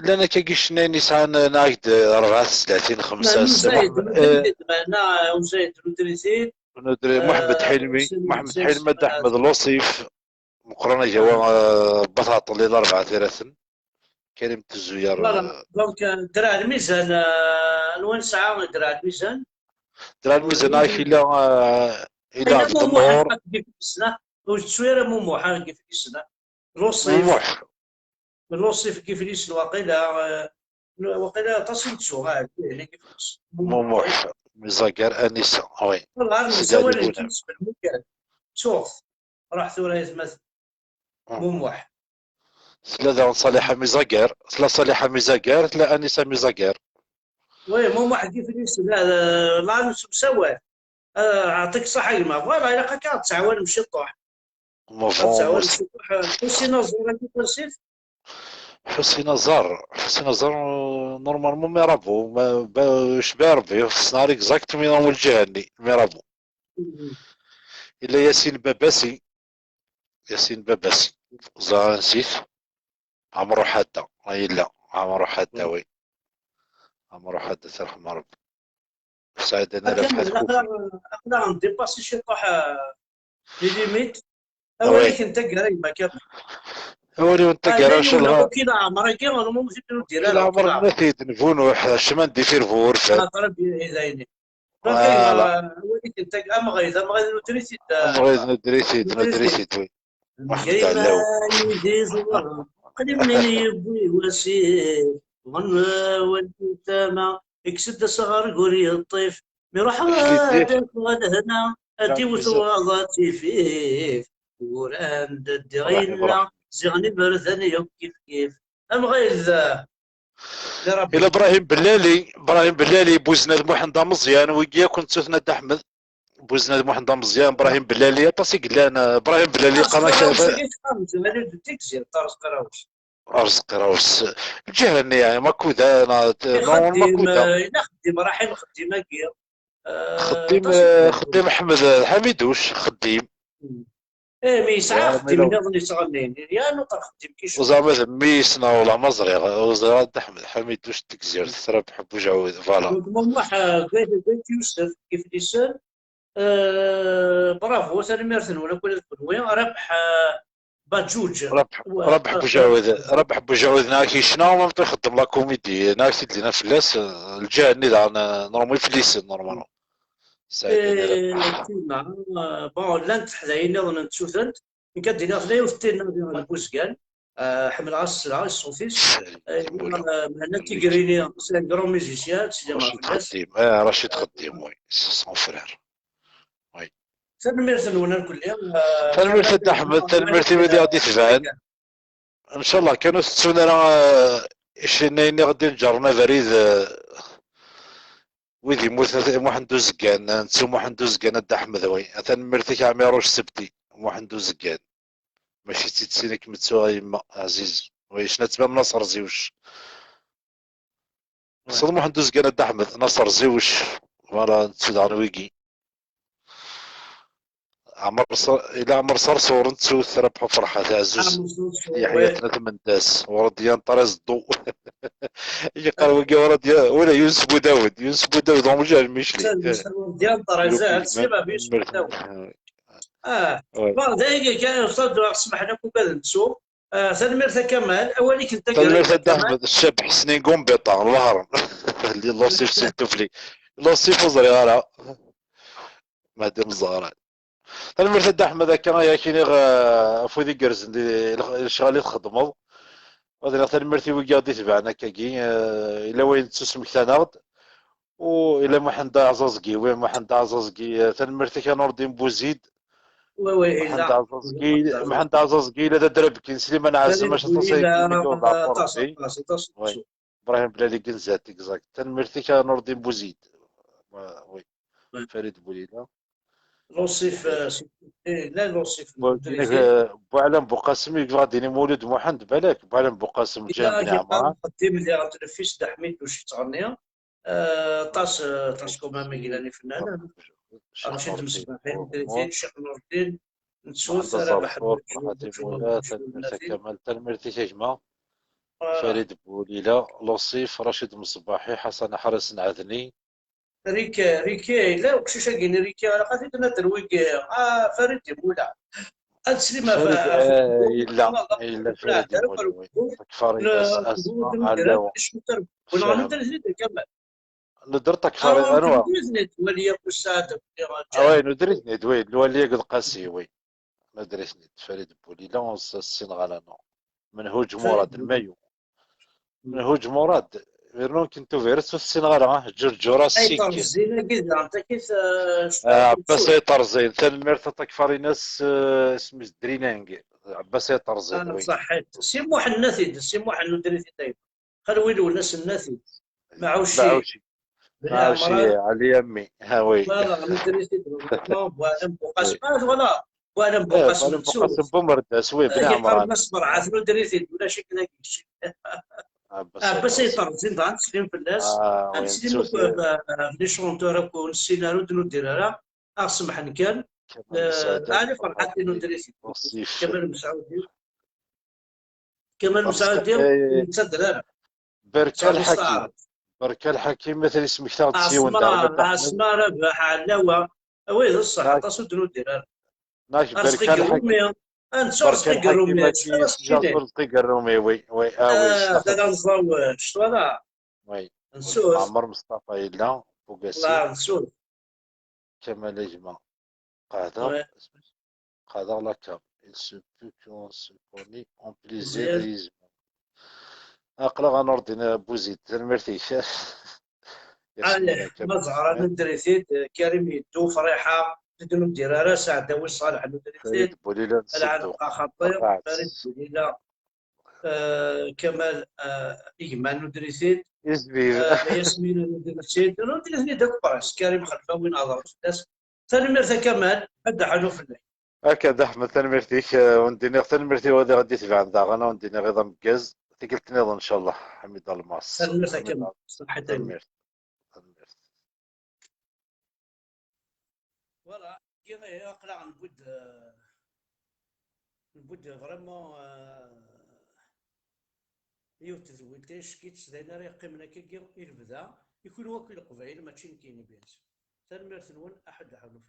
Llan akkagi icennayen yesɛan, nag-d rebɛa tezlatin, xemsa, Muḥ-, eh, Nudrit-id, Muḥend Ḥilmi, Muḥend Ḥilmi, Dda Ḥmed Lusif, Meqqran Agawa, eh, Bat Ɛeṭṭel, ila rebɛa tiraten. Karim Tezzuyer, voilà. Eh, donc, eh, Draɛ Lmizan, eh, anwa nesɛa Draɛ Lmizan? Draɛ Lmizan, ah, ila, eh, ila Ɛebd Nnur. Ur tettu ara Mumuḥ, ah, deg Iflisen, ah. Lusif. Mumuḥ. Lusif deg Iflisen, waqila, eh, waqila aṭas i nettu, ah, deg Iflisen. Mumuḥ, Mizagar, Anisa, oui. Wala, Sidi Ali Bunab. Ttuɣ-t. Ruḥ tura aytmaten. Hmm. Mumuḥ. Tella daɣen Ṣaliḥa Mizagar, tella Ṣaliḥa Mizagar, tella Anisa Mizagar. Oui, Mumuḥ deg Iflisen, la, la, la, nemsawal. Ah, ɛṭik ṣṣeḥḥa a gma. Voilà, ilaq akka ad tɛawanem ciṭuḥ. Ad tɛawanem ciṭuḥ, eh, Ḥusin Aẓar, agi tansif. Ḥusin Aẓar, Ḥusin Aẓar, euh, normalement, Mirabeau, ma, ba, cbiɣ Rebbi, ur ssneɣ ara exactement lǧiha-nni, Mirabeau. Mhm. Ila Yasin Babasi, Yasin Babas. Ẓran sit. Ɛmer Uḥadda. Ay yella. Ɛmer Uḥadda, oui. Ɛmer Uḥadda, tarḥem Rebbi. Saɛid Anal Afḥat Kufi. Aql-aɣ ndipasi ciṭuḥ, euh, les limites. Awal-ik n taggara, yemma Kamal. Awal-iw n taggara, ncallah. Kila ɛmer-agi, ɣer umum ur d-idir ara. Kila ɛmer, nna-t-id, nbunuḥ, ccman d ifir bu urfan. Ah, très bien, d ayen. Donc, voilà. Awal-ik n taggara, amɣid, amɣid n udrisid. Amɣid n udrisid, n udrisid, oui. Aql-i min yewwi wasif, ɣen awal n tama, ikkes-d asɣar ur yeṭṭif, mi ruḥeɣ ad d-afeɣ lehna, ad d-iwet waḍa tifif, uran-d ad d-iɣ inna, ziɣen iberdan yakk kifkif. Amɣid, ila Brahim Bellali, Brahim Bellali, Buznad Muḥend Ameẓyan, wigi akk n Tut n At Ḥmed. Buznad Muḥend Ameẓyan, Brahim Bellali, aṭas i yellan, eh, Brahim Bellali, qala Ṛezqi Rawes, Arezqi Rawes. Lǧiha-nni, yeɛni, Makuda, neɣ, eh, Makuda. Ila Xeddim, Raḥim Xeddim-agi. Eh, Xeddim, eh, Xeddim Ḥmed, eh, Ḥamiduc, Xeddim. Eh, mi yesɛa Xeddim nniḍen yettɣennin, ya nuṭer Xeddim kicu. Ur ẓriɣ ma d mmi-s neɣ wala ma ẓriɣ, ur ẓriɣ Dda Ḥmed Ḥamiduc n Tegzirt, Rabeḥ Bujaɛud, voilà. Donc, Muḥ, eh, Gayt, Gayt Yusef, Iflisen, eh, bravo, tanemmirt-nwen akk ula d kenwi, Rabeḥ, eh, Baǧuǧ. Rabeḥ, Rabeḥ Bujaɛud, Rabeḥ Bujaɛud, neɣ ak-yecna, en même temps ixeddem la comédie, neɣ ak-t-id-lina fell-as, eh, lǧiha-nni daɣen, eh, normal Iflisen, normalement. Saɛid Anal Afḥat. Tima, eh, bon, llant teḥdayin nniḍen n tsutant, nekk ad d-iniɣ tella yiwet n tinna di Buzgan, eh, ḥemmleɣ ad s-sleɣ i ṣṣut-is. Eh, Mhenna Tigrini, c'est un grand musicien, Racid Xeddim, eh, Racid Xeddim, oui, c'est son frère. Oui. Tanemmirt-nwen irkelli. Eh, tanemmirt a Dda Ḥmed, tanemmirt i wid i ɣ-d-itebɛen. Ncallah kan ur tettun ara, eh, icennayen i ɣ-d-inǧerren abrid, eh, wid yemmuten, Muḥend Uzeggan, nettu Muḥend Uzeggan a Dda Ḥmed, oui. Tanemmirt-ik a Ɛmiruc Sebti, Muḥend Uzeggan. Mačči d tidet-inek i m-ttuɣ a yemma, ɛziz. Oui, ccna ttmam Naṣer Ziwc. Qṣed Muḥend Uzeggan a Dda Ḥmed, Naṣer Ziwc. Voilà, nettu daɣen wigi. Ɛmer Ṣa-, ila Ɛmer Ṣerṣur, nettu Rabeḥ Ferḥat, Ɛezzuz. Ɛmer Ṣerṣur, Yeḥya oui. Tnat Mendas, Werdiya n Tariẓeḍḍu. Yeqqar wagi Werdiya, wala Yunes Budawed, Yunes Budawed, Ṛemjan Micli. Werdiya n Tariẓeḍḍu, Yunes Budawed. Ah, ouais. Bon, d ayagi kan, Ustad, ssmaḥ-aɣ akk ad nettu. Ah, tanemmirt a Kamal, awal-ik n taggara. Tanemmirt a Dda Ḥmed, Ccab Ḥesni Gumbiṭa, Lehṛen. Lli Losif, s'il te plaît. Losif ur ẓriɣ ara. Mahdi Mezɣran. Tanemmirt a Dda Ḥmed, akka ay ak-iniɣ, eh, afud igerrzen di, di lecɣal i txeddmeḍ. Ad iniɣ tanemmirt i wigi i ɣ-d-itebɛen akkagi, eh, yella wayen tettusmektaneɣ-d. U ila Muḥend Aɛẓaẓgi, oui, Muḥend Aɛẓaẓgi, eh, tanemmirt-ik a Nurdin Buzid. Oui, oui, Muḥend Aɛẓaẓgi, Muḥend Aɛẓaẓgi, ila d adrabki n Sliman Ɛazem, acu aṭas ay d-yeggaw d Ɛfur Rebbi. Oui. Ibrahim Blali Genzat, exact. Tanemmirt-ik a Nurdin Buzid. Oui. Farid Boulila. Losif, eh, eh, la Losif. Buɛlam Buqasem, yebɣa ad d-yini Mulud Muḥend, balak. Buɛlam Buqasem, Ǧahim Ben Ɛemran. Xeddim di ɣer tleffist d Ḥmiduc yettɣenni. Eh, aṭas, eh, aṭas kumam i yellan ifennanen. Racid Mesbaḥi, Ccix Nurdin, Nessut, Rabaḥ Buǧuɛud, Kamal, tanemmirt-ik a gma. Farid Boulila, Losif, Racid Mesbaḥi, Ḥasan Aḥras n Ɛedni. Rike, Rike, yella uqcic-agi-nni Rike, ilaq ad t-id-nader wigi, ah, Farid Imula. Ad teslim ɣef, Farid, eh, yella, yella Farid Imula, oui. Takfarinas, Asma, Ɛlawa. Nedder takfari, anwa? Away, nudri-ten-id, oui, lwali akked Qasi, oui. Nudri-ten-id, Farid Boulila, ur ssineɣ ara, non. Menhuǧ Murad, lmayu. Menhuǧ Murad, yernu nekkini Tubiret ur t-ssineɣ ara, ah, Ǧurǧura Sik. Ɛebbas Ay Terẓin, tanemmirt a Takfarinas, eh, isem-is Drinang. Ɛebbas Ay Terẓin, oui. Ṣaḥit. Si Muḥ nna-t-id, Si Muḥ nudri-t-id. Xalwi Lwennas nna-t-id. Maɛuci. Maɛuci. Ben Ɛemran. Ɛli Ammi. Ha, oui. Voilà, nudri-t-id. Buɛlam Buqasem. Ah, voilà. Buɛlam Buqasem Bumerdas, oui, Ben Ɛemran. Iqerben asberɛat, nudri-t-id. Ulac akken ad yekcem. Ɛebbas Ay Terẓin, dɣa ad teslim fell-as. Ad neslim akk, eh, les chanteurs akk ur nessin ara, ur d-nuddir ara. Aɣ-semḥen kan. Kamal Messaoudi, Ɛli Ferḥat, Nudrisi. Kamal Messaoudi. Kamal Messaoudi ur yettader ara. Berka Lḥakim. Berka Lḥakim, ma tili smektaɣ-d s yiwen daɣen. Ɛasma, Rabaḥ, Ɛlawa. Awi d ṣṣeḥ, aṭas ur d-nuddir ara. Arzqi Gerrumi. Ad nettu Arzqi Gerrumi. Arzqi Gerrumi, oui, oui. Ah, oui, d anẓaw, ccetwa. Oui. Nsus. Ɛmer Mustafa yella, Bugasi. Nsus. Kamal a gma. Qeɛdeɣ. Qeɛdeɣ la cam. Il se peut qu'on se connaît en plus. Aql-aɣ a Nurdin Buzid, tanemmirt-ik. Ma Zahra Nudrisi-d, Karim Yeddu, Friḥa, ur d-nuddir ara, Saɛdawi Ṣaleḥ Nudrisi-d, Farid Bulila, Lɛanqa Xaṭi, Farid Bulila. Kamal, gma Nudrisi-d, Yasmina Nudrisi-d, Nudrisi-d akk presque, Karim Xelfa, win hedren fell-as. Tanemmirt a Kamal, ad d-ḥlu fell-ak. Akka d Ḥmed, tanemmirt-ik, ur d-nniɣ tanemmirt i wid i ɣ-d-itebɛen daɣen, ur d-nniɣ iḍ ameggaz, tikkelt nniḍen ncallah, Ḥmid Almas. Tanemmirt a Kamal, ṣṣeḥḥa. Tanemmirt. Tanemmirt. Voilà, aql-aɣ newwi-d, newwi-d vraiment yiwet tedwilt, ayen ara yeqqimen akkagi i lebda, i kunwi akk i Leqbayel, mačči nekkini, bien sûr. Tanemmirt-nwen, aḥed aḥelu fell-awen.